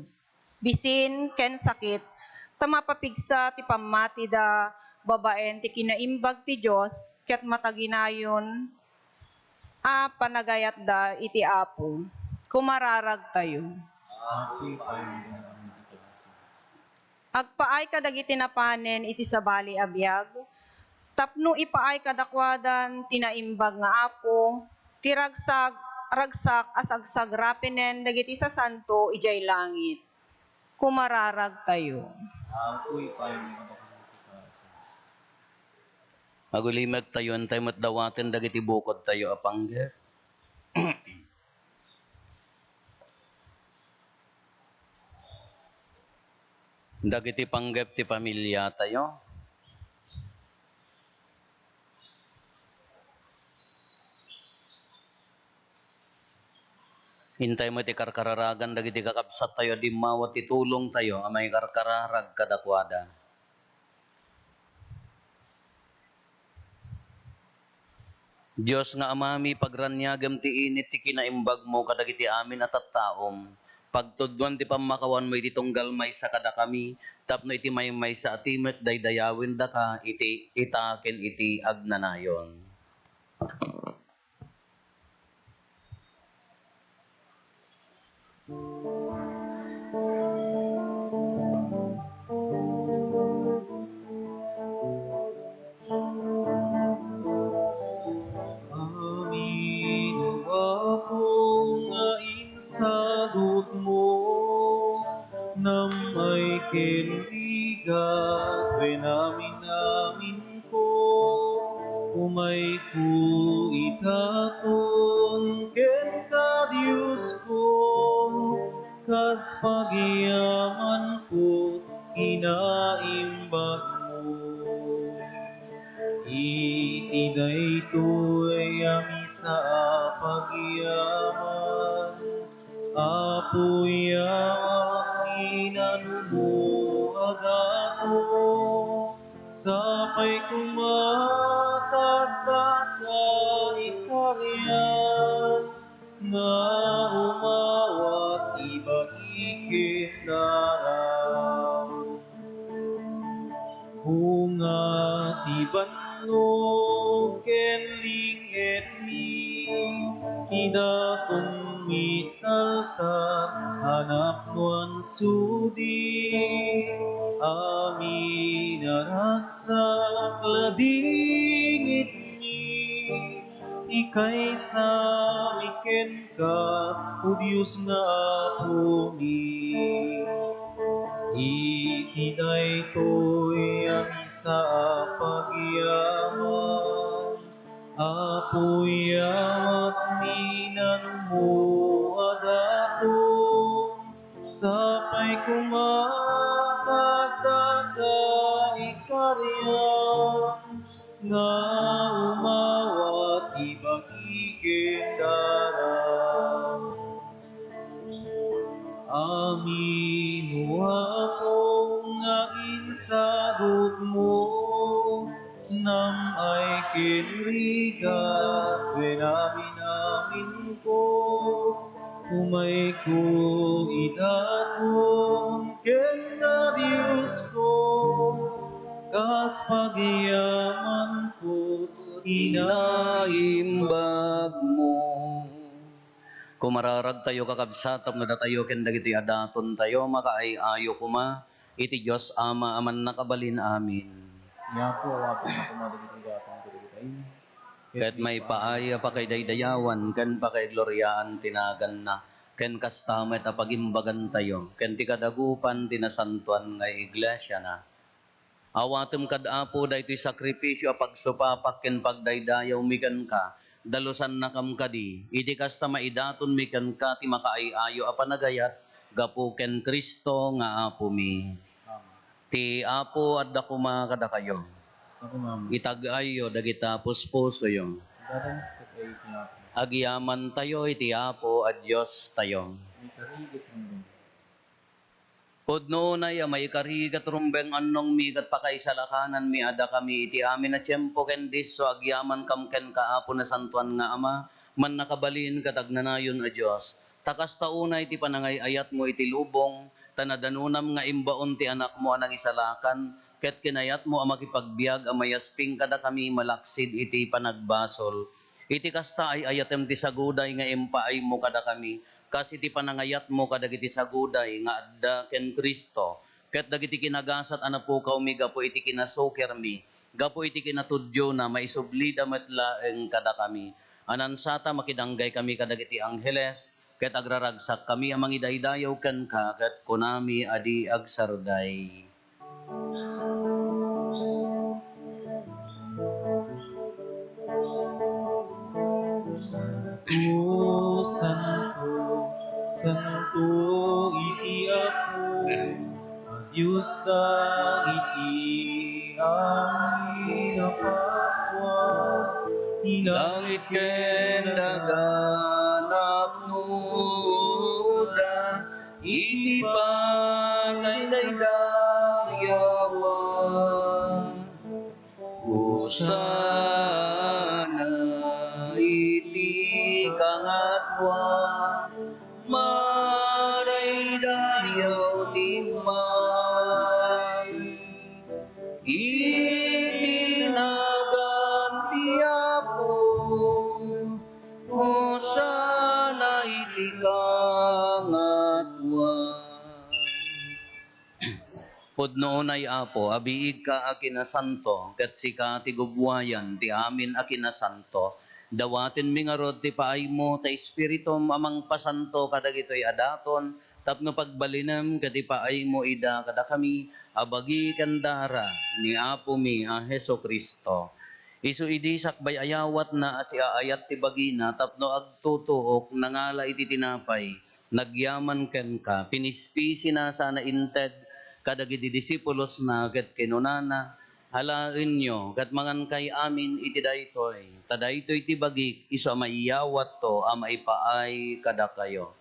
bisin, ken sakit, ta mapapigsa ti pammatida babaen ti kinaimbag ti Dios ket mataginayon a panagayatda iti Apo. Kumararagtayo. Apo, ipaay. Agpaay kadagiti napanen iti sabali a biag, tapno ipaay kadakuadan ti naimbag nga Apo, ti ragsak, ragsak a sagsagrapenen dagiti sasanto idiay langit. Kumararagtayo. Apo, ipaay. Agulimektayo, intay met dawaten dagiti bukodtayo a panggep. Dagiti panggep ti familiatayo. Intay met ti karkararagan dagiti kakabsattayo a dimmawa ti tulongtayo a maikarkararag kadakuada. Dios nga Amami, pagraniagem ti init ti kinaimbagmo kadagiti amin a tattaom. Pagtudnoan ti pammakawanmo iti tunggal maysa kadakami, tapno iti maymaysa a timek daydayawendaka iti ita ken iti agnanayon. Amin, O Apo, nga insagutmo, nam-ay ken rigat ken amin-amin ko, umayko idaton kenka, Diosko, kas pagyamanko kinaimbagmo. Iti daytoy a misa a pagyaman, Apo, yamak ti nanumo a daton, sapay koma ta adda ikariat nga umawat ibagi ken dara. Bunga ti bannog ken ling-etmi, idatonmi iti altar a napnoan sudi. Amin a ragsak, ladingitmi, ikaysami kenka, O Dios nga Apomi. Iti daytoy a misa a pagyaman, Apo, yamak ti nanumo a daton, sapay koma ta adda ikariat nga umawat ibagi ken dara. Amin, O Apo, nga insagutmo, nam-ay ken rigat ken amin-aminko, umayko ita Diosko, kas pagyamanko, inaimbagmo. Kumararagtayo, kakabsat, tapno datayo ken dagiti adatontayo makaay-ayo koma iti Dios Ama a Mannakabalin-amin. Ni Apo, awatenna koma dagiti daton kadagiti ayna. Ket maipaay a pakaidaydayawan ken pakaigloriaan ti naganna, ken kasta met a pagimbagantayo ken ti kadagupan ti nasantoan nga iglesiana. Awatem kad Apo daytoy sakrifisio a pagsupapak ken pagdaydayawmi kenka, dalusannakam kadi, iti kasta maidatonmi kenka ti makaay-ayo a panagayat gapu ken Cristo nga Apomi. Amen. Ti Apo adda koma kadakayo. Kasta koma. Itag-ayyo dagita puspusoyo. Adda met kadakayo iti Apo. Agyamantayo iti Apo a Diostayo. Maikari ket rumbeng. Pudno unay a maikari ket rumbeng annongmi ket pakaisalakananmi a dakami iti amin a tiempo ken disso agyamankam kenka, Apo Nasantoan nga Ama, Mannakabalin ket Agnanayon a Dios. Ta kasta unay ti panangay-ayatmo iti lubong, ta nadanonam nga imbaon ti Anakmo a Nangisalakan, ket kinayatmo a makipagbiag a mayasping kadakami malaksid iti panagbasol. Iti kasta, ay-ayatem ti saguday nga impaaymo kadakami, kas iti panangayatmo kadagiti saguday nga adda ken Cristo, ket dagiti kinagasat a napukawmi gapu iti kinasukirmi, gapu iti kinatudiona, maisublida met laeng kadakami. Anansata, makidanggay kami kadagiti angheles, ket agraragsakkami a mangidaydayaw kenka, ket kunami a di agsaruday. Santo, santo, santo iti Apo, a Diosta iti amin a parsua. Ti langit ken daga napnoda iti pakaidaydayawan. Hosanna iti kangatoan, madaydayaw ti umay iti nagan ti Apo. Hosanna iti kangatoan. Pudno unay, Apo, a biigka a kinasanto, ket sika ti gubbuayan ti amin a kinasanto. Dawatenmi ngarud ti paaymo, ta Espiritum a mangpasanto kadagitoy a daton, tapno pagbalinem ket ipaaymo ida kadakami a bagi ken dara ni Apomi a Jesu-Cristo. Isu idi sakbay a yawatna a siaayat ti bagina tapno agtutuok, nangala iti tinapay, nagyaman kenka, pinispisina sana inted kadagiti disipulosna ket kinunana, "Alaenyo ket mangankay amin iti daytoy, ta daytoy ti bagik isu a maiyawatto a maipaay kadakayo."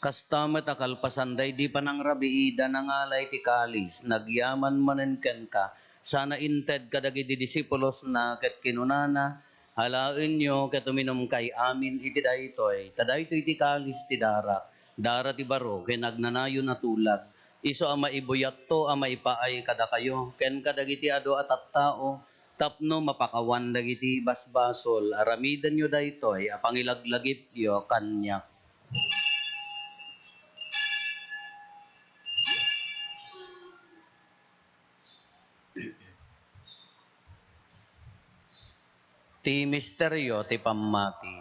Kasta met a kalpasan daydi panangrabiida, nangala iti kalis, nagyaman manen kenka, sana inted kadagiti disipulosna ket kinunana, "Alaenyo ket uminumkay amin iti daytoy, ta daytoy ti kalis ti darak, dara ti baro ken agnanayon a tulag, isu a maibuyatto a maipaay kadakayo ken kadagiti adu a tattao, tapno mapakawan dagiti basbasol. Aramidenyo daytoy a pangilaglagipyo kaniak." Ti misterio ti pammati.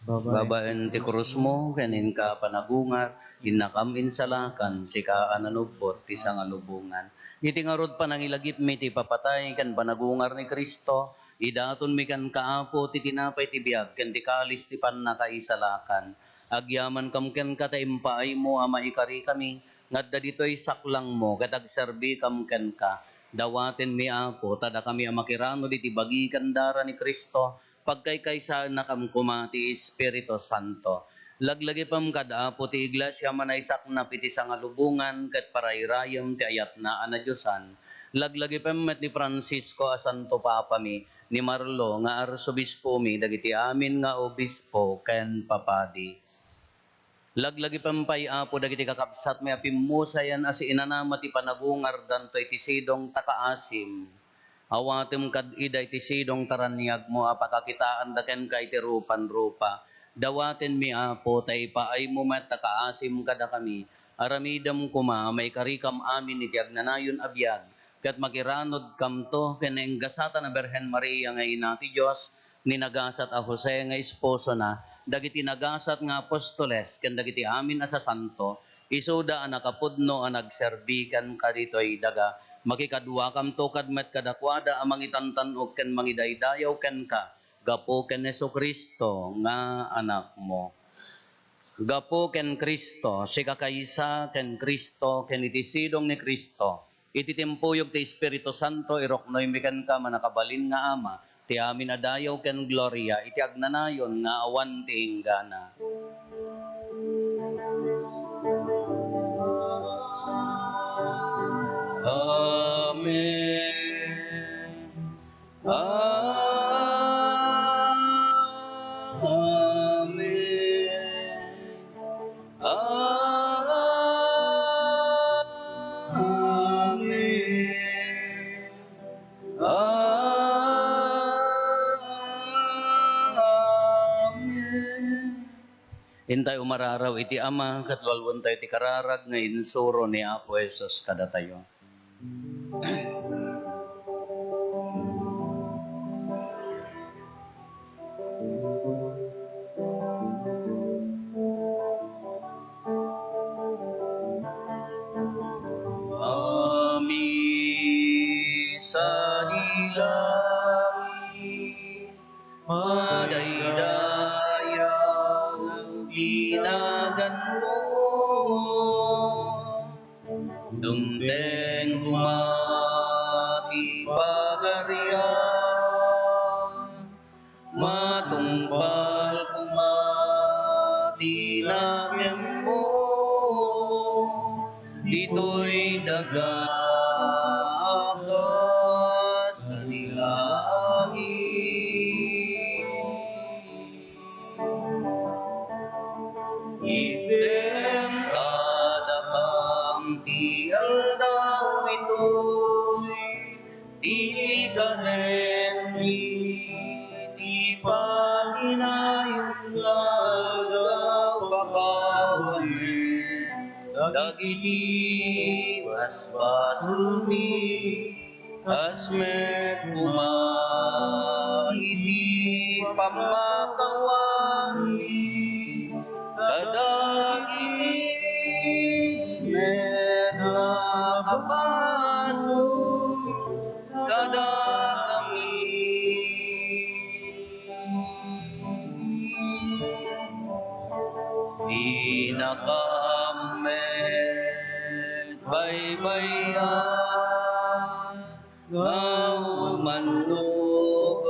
Babaen ti krusmo ken inka panagungar, innakam insalakan, sika a nanubbot ti sangalubongan. Iti ngarud panangilagipmi ti ipapatay ken panagungar ni Cristo, idatonmi kenka, Apo, ti tinapay ti biag ken ti kalis ti pannakaisalakan. Agyamankam kenka ta impaaymo a maikarikami nga adda ditoy saklangmo ket agserbikam kenka. Dawatenmi, Apo, ta dakami a makiranud iti bagi ken dara ni Cristo, pagkaykaysaennakam koma ti Espiritu Santo. Laglagipem kad Apo ti Iglesia a manaisaknap iti sangalubongan ket parairayem ti ayatna a nadiosan. Laglagipem met ni Francisco a Santo Papami, ni Marlo nga arsobispomi, dagiti amin nga obispo ken papadi. Laglagipen pay, Apo, dagiti kakabsatmi a pimmusayan a siinanama ti panagungardanto iti sidong ta kaasim. Awatem kad ida iti sidong ta raniagmo a pakakitaanda kenka iti rupan-rupa. Dawatenmi, Apo, ta ipaaymo met ta kaasim kadakami. Aramidem koma a maikarikam amin iti agnanayon a biag, ket makiranudkamto ken nainggasatan a Birhen Maria nga Ina ti Dios, ni nagasat a Jose nga esposona, dagiti nagasat nga apostoles, ken dagiti amin a sasanto, isuda a nakapudno a nagserbi kenka ditoy daga. Makikaduakamto kad met kadakuada a mangitantan-ok ken mangidaydayaw kenka, gapu ken Jesu-Cristo nga Anakmo. Gapu ken Cristo, sika kaysa ken Cristo, ken iti sidong ni Cristo, iti timpuyog ti Espiritu Santo, iruknoymi kenka, mannakabalin nga Ama, ti amin a dayaw ken gloria iti agnanayon nga awan ti inggana. Amen. Amen. Amen. Amen. Intay umararaw iti Ama, ket lualuentayo ti kararag nga insuro ni Apo Jesus kadatayo. Amin sa di langit, madaydayaw ti naganmo. Dumteng koma ti pagarian, matungpal koma ti nakemmo ditoy daga a kas iti langit. Itdem kadakam ti aldaw itoy, ti kanenmi ti patinayon nga aldaw. Pakawanen dagiti basbasolmi, kas met koma iti pammakawanmi kadagiti met nakabasol kadakami. Pinakaammet baybay-an nga umannugot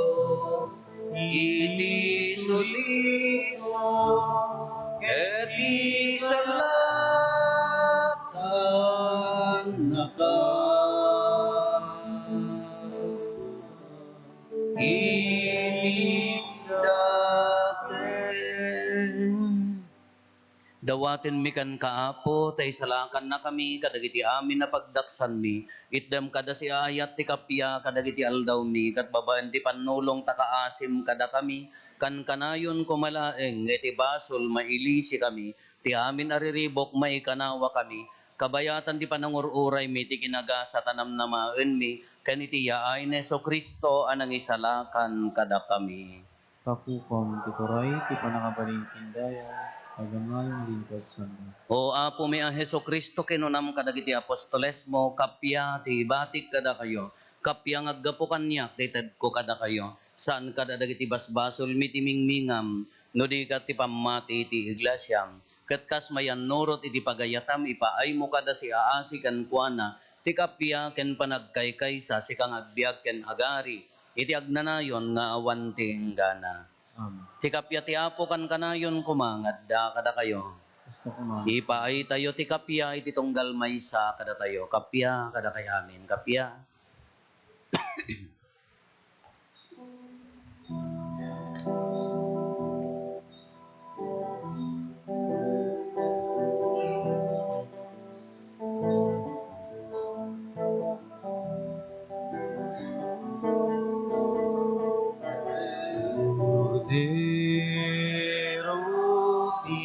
iti suliso ket ti salakannaka iti dakes. Dawatenmi kenka, Apo, ta isalakannakami kadagiti amin a pagdaksanmi. Itdem kada siaayat ti kappia kadagiti aldawmi, ket babaen ti pannulong ta kaasim kadakami, kankanayon koma laeng nga iti basol mailisikami, ti amin a riribuk maikanawakami, kabayatan ti panangur-uraymi ti kinagasat a namnamaenmi, ken iti yaay ni Jesu-Cristo a nangisalakan kadakami. Tapokam ti turay ti pannakabalin ken dayawmi, agannayon nga linteg sanda. O Apomi a Jesu-Cristo, kinunam kadagiti apostolesmo, kappia ti ibatik kadakayo, kappia nga aggapu kaniak ti itedko kadakayo, saan kada dagiti basbasolmi ti mingmingam, no di ket ti pammati ti iglesiam. Ket kas mayannurot iti pagayatam, ipaaymo kada siaasi kenkuana ti kappia ken panagkaykaysa, sika nga agbiag ken agari iti agnanayon nga awan ti inggana. Amen. Ti kappia ti Apo kankanayon koma nga adda kadakayo. Kasta koma. Ipaaytayo ti kappia iti tunggal maysa kadatayo. Kappia kadakayo amin. Kappia. Kordero ti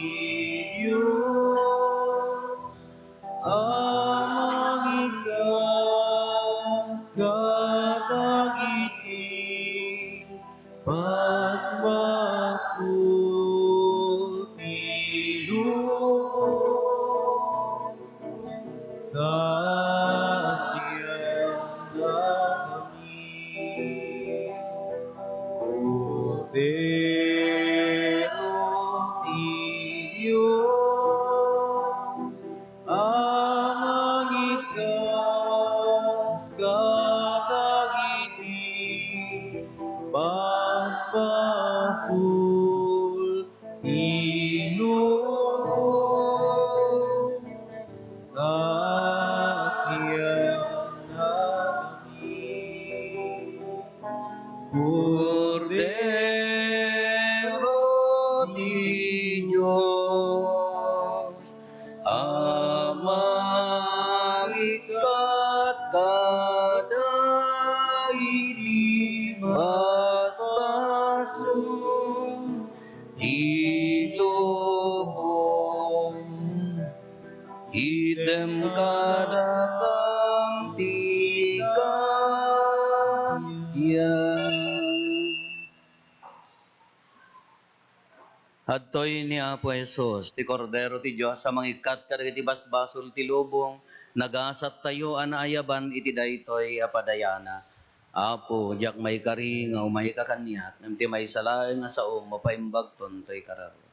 Dios a mangikkat kadagiti basbasol ti lubong. Kaasianna kami, Kordero ti Dios a mangikkat kadagiti basbasol ti lubong. Kaasianna kami, Kordero ti Dios a mangikkat kadagiti basbasol ti lubong. Item kadakam ti kayat. Adtoy ni Apo Jesus, ti Kordero ti Dios a mangikkat kadagiti basbasol ti lubong. Nagasattayo a naayaban iti daytoy a padayana. Apo, diak maikari nga umayka kaniak, ngem ti maysa laeng a saom, mapaimbagton toy kararua.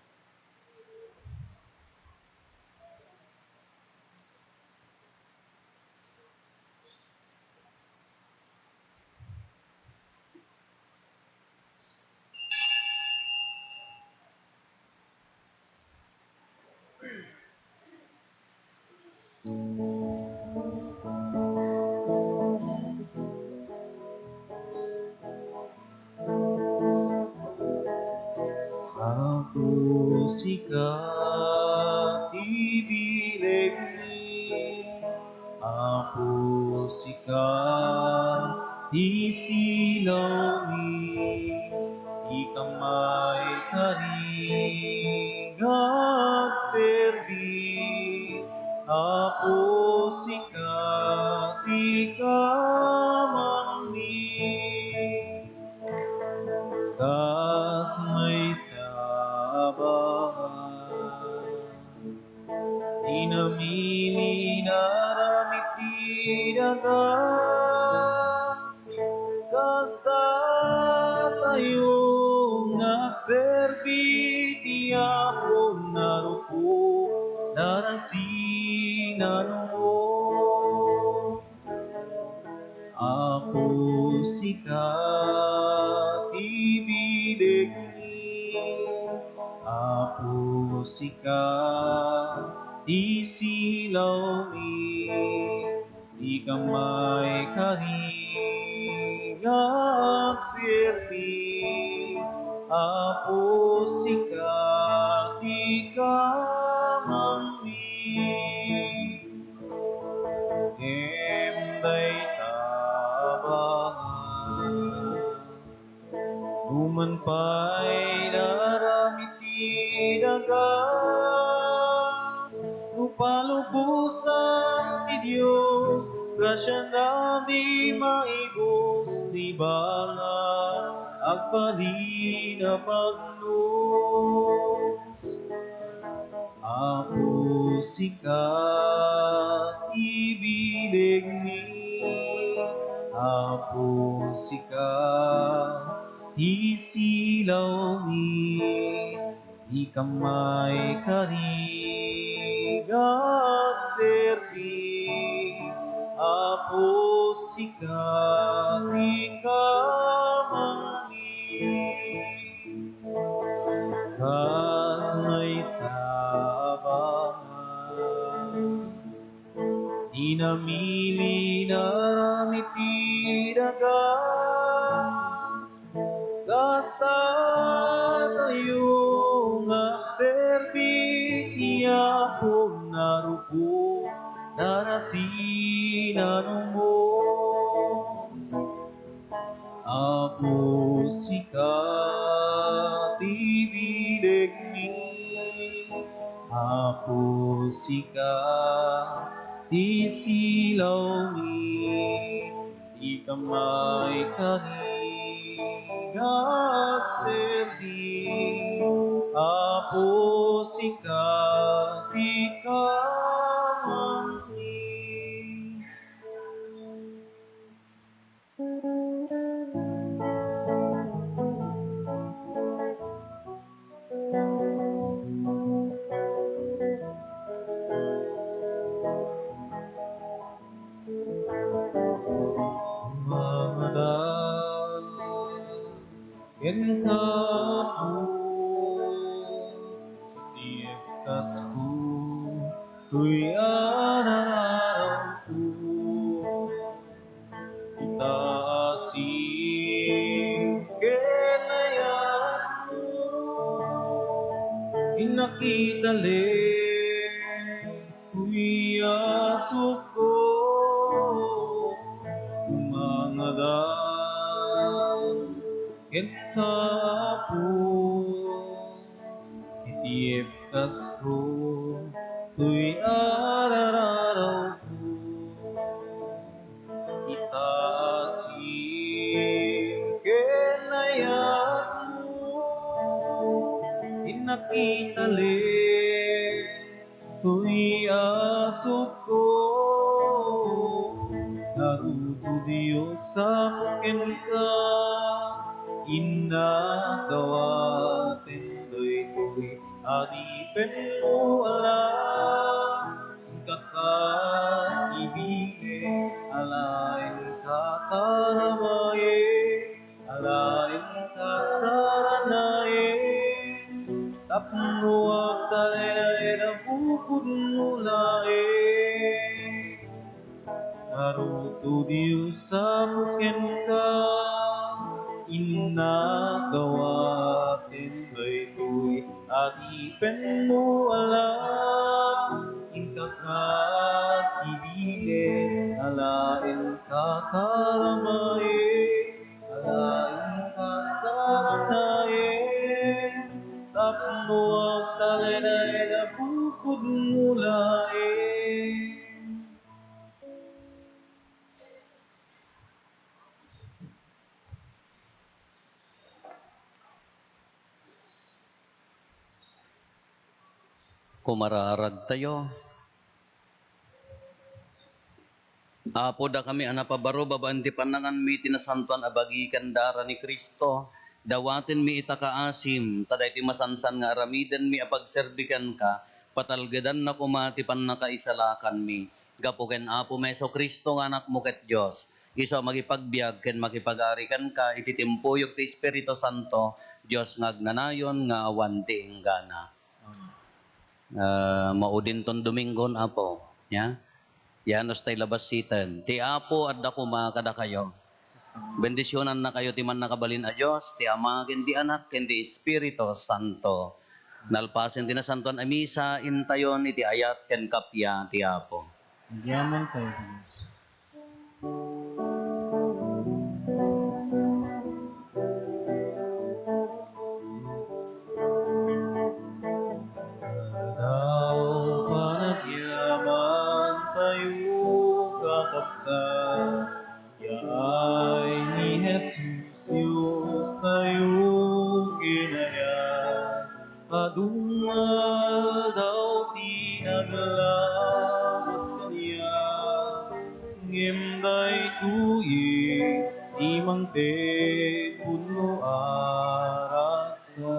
Apo, sika ti bilegmi. Apo, sika ti silawmi. Ika maikari nga agserbi. Apo, sika ti kamangmi. Kas maysa a banag, ti namili nga aramid ti daga. Kasta tayo nga agserbi ti Apo nga rupo, darasi nga numo. Apo, sika ti bilegmi. Apo, sika ti silawmi. Ika maikari nga agserbi. Apo, sika ti kamangmi. Ngem dayta a banag, numan pay nga aramid ti daga, no palubosan ti Dios, grasiana ti maibus ti banag, agbalin a pagnos. Apo, sika ti bilegmi. Apo, sika ti silawmi. Ika maikari nga agserbi. Apo, sika ti kamangmi. Kas maysa a banag, ti namili nga aramid ti daga. Kasta tayo nga agserbi ti Apo nga rupo, darasi nga numo. Apo, sika Apo, sika ti silawmi, dika maikari nga agserbi. Apo, sika ti kaammomi. Mangada kenka, Apo, iti ebkasko, toy ararawko. Ita asin ken ayatmo, innak italek toy asukko. Mangada kenka, Apo, iti ebkasko, toy ararawko. Ita asin ken ayatmo, innak italek toy asukko. Ngarud, O Dios, Apo, kenka, innak dawaten daytoy adipenmo a laeng. Inkaka ibili, alaenka taramayen, alaenka saranayen, tapno agtalinaed a bukodmo laeng. Ngarud, O Dios, Apo, kenka, innak dawaten daytoy adipenmo a laeng. Inkaka ibili, alaenka taramayen, alaenka saranayen, tapno agtalinaed a bukodmo laeng. Kumaraaragtayo. Apo, dakami a napabaro babaen ti pannanganmi ti nasantoan a bagi ken dara ni Cristo, dawatenmi ita kaasim, ta daytoy masansan nga aramidenmi a pagserbi kenka, patalgedanna koma ti pannakaisalakanmi. Gapu ken Apomi Jesu-Cristo nga Anakmo ket Dios, isu a makipagbiag ken makipag-ari kenka iti timpuyog ti Espiritu Santo, Dios nga agnanayon nga awan ti inggana. Amen. Ah, maudinton Domingon, Apo. Ya? Yanos tay labassiten. Ti Apo adda koma kadakayo. Bendisionannakayo ti Mannakabalin a Dios, ti Ama, ken ti Anak, ken ti Espiritu Santo. Nalpasen ti Nasantoan a Misa, intayon iti ayat ken kappia ti Apo. Agyamantayo, Dios. Aldaw panagyamantayo, kakabsat, yaay ni Jesus, Diostayo, kinayat. Adu nga aldaw ti naglawas kaniak, ngem daytoy ti mangted pudno a raksa.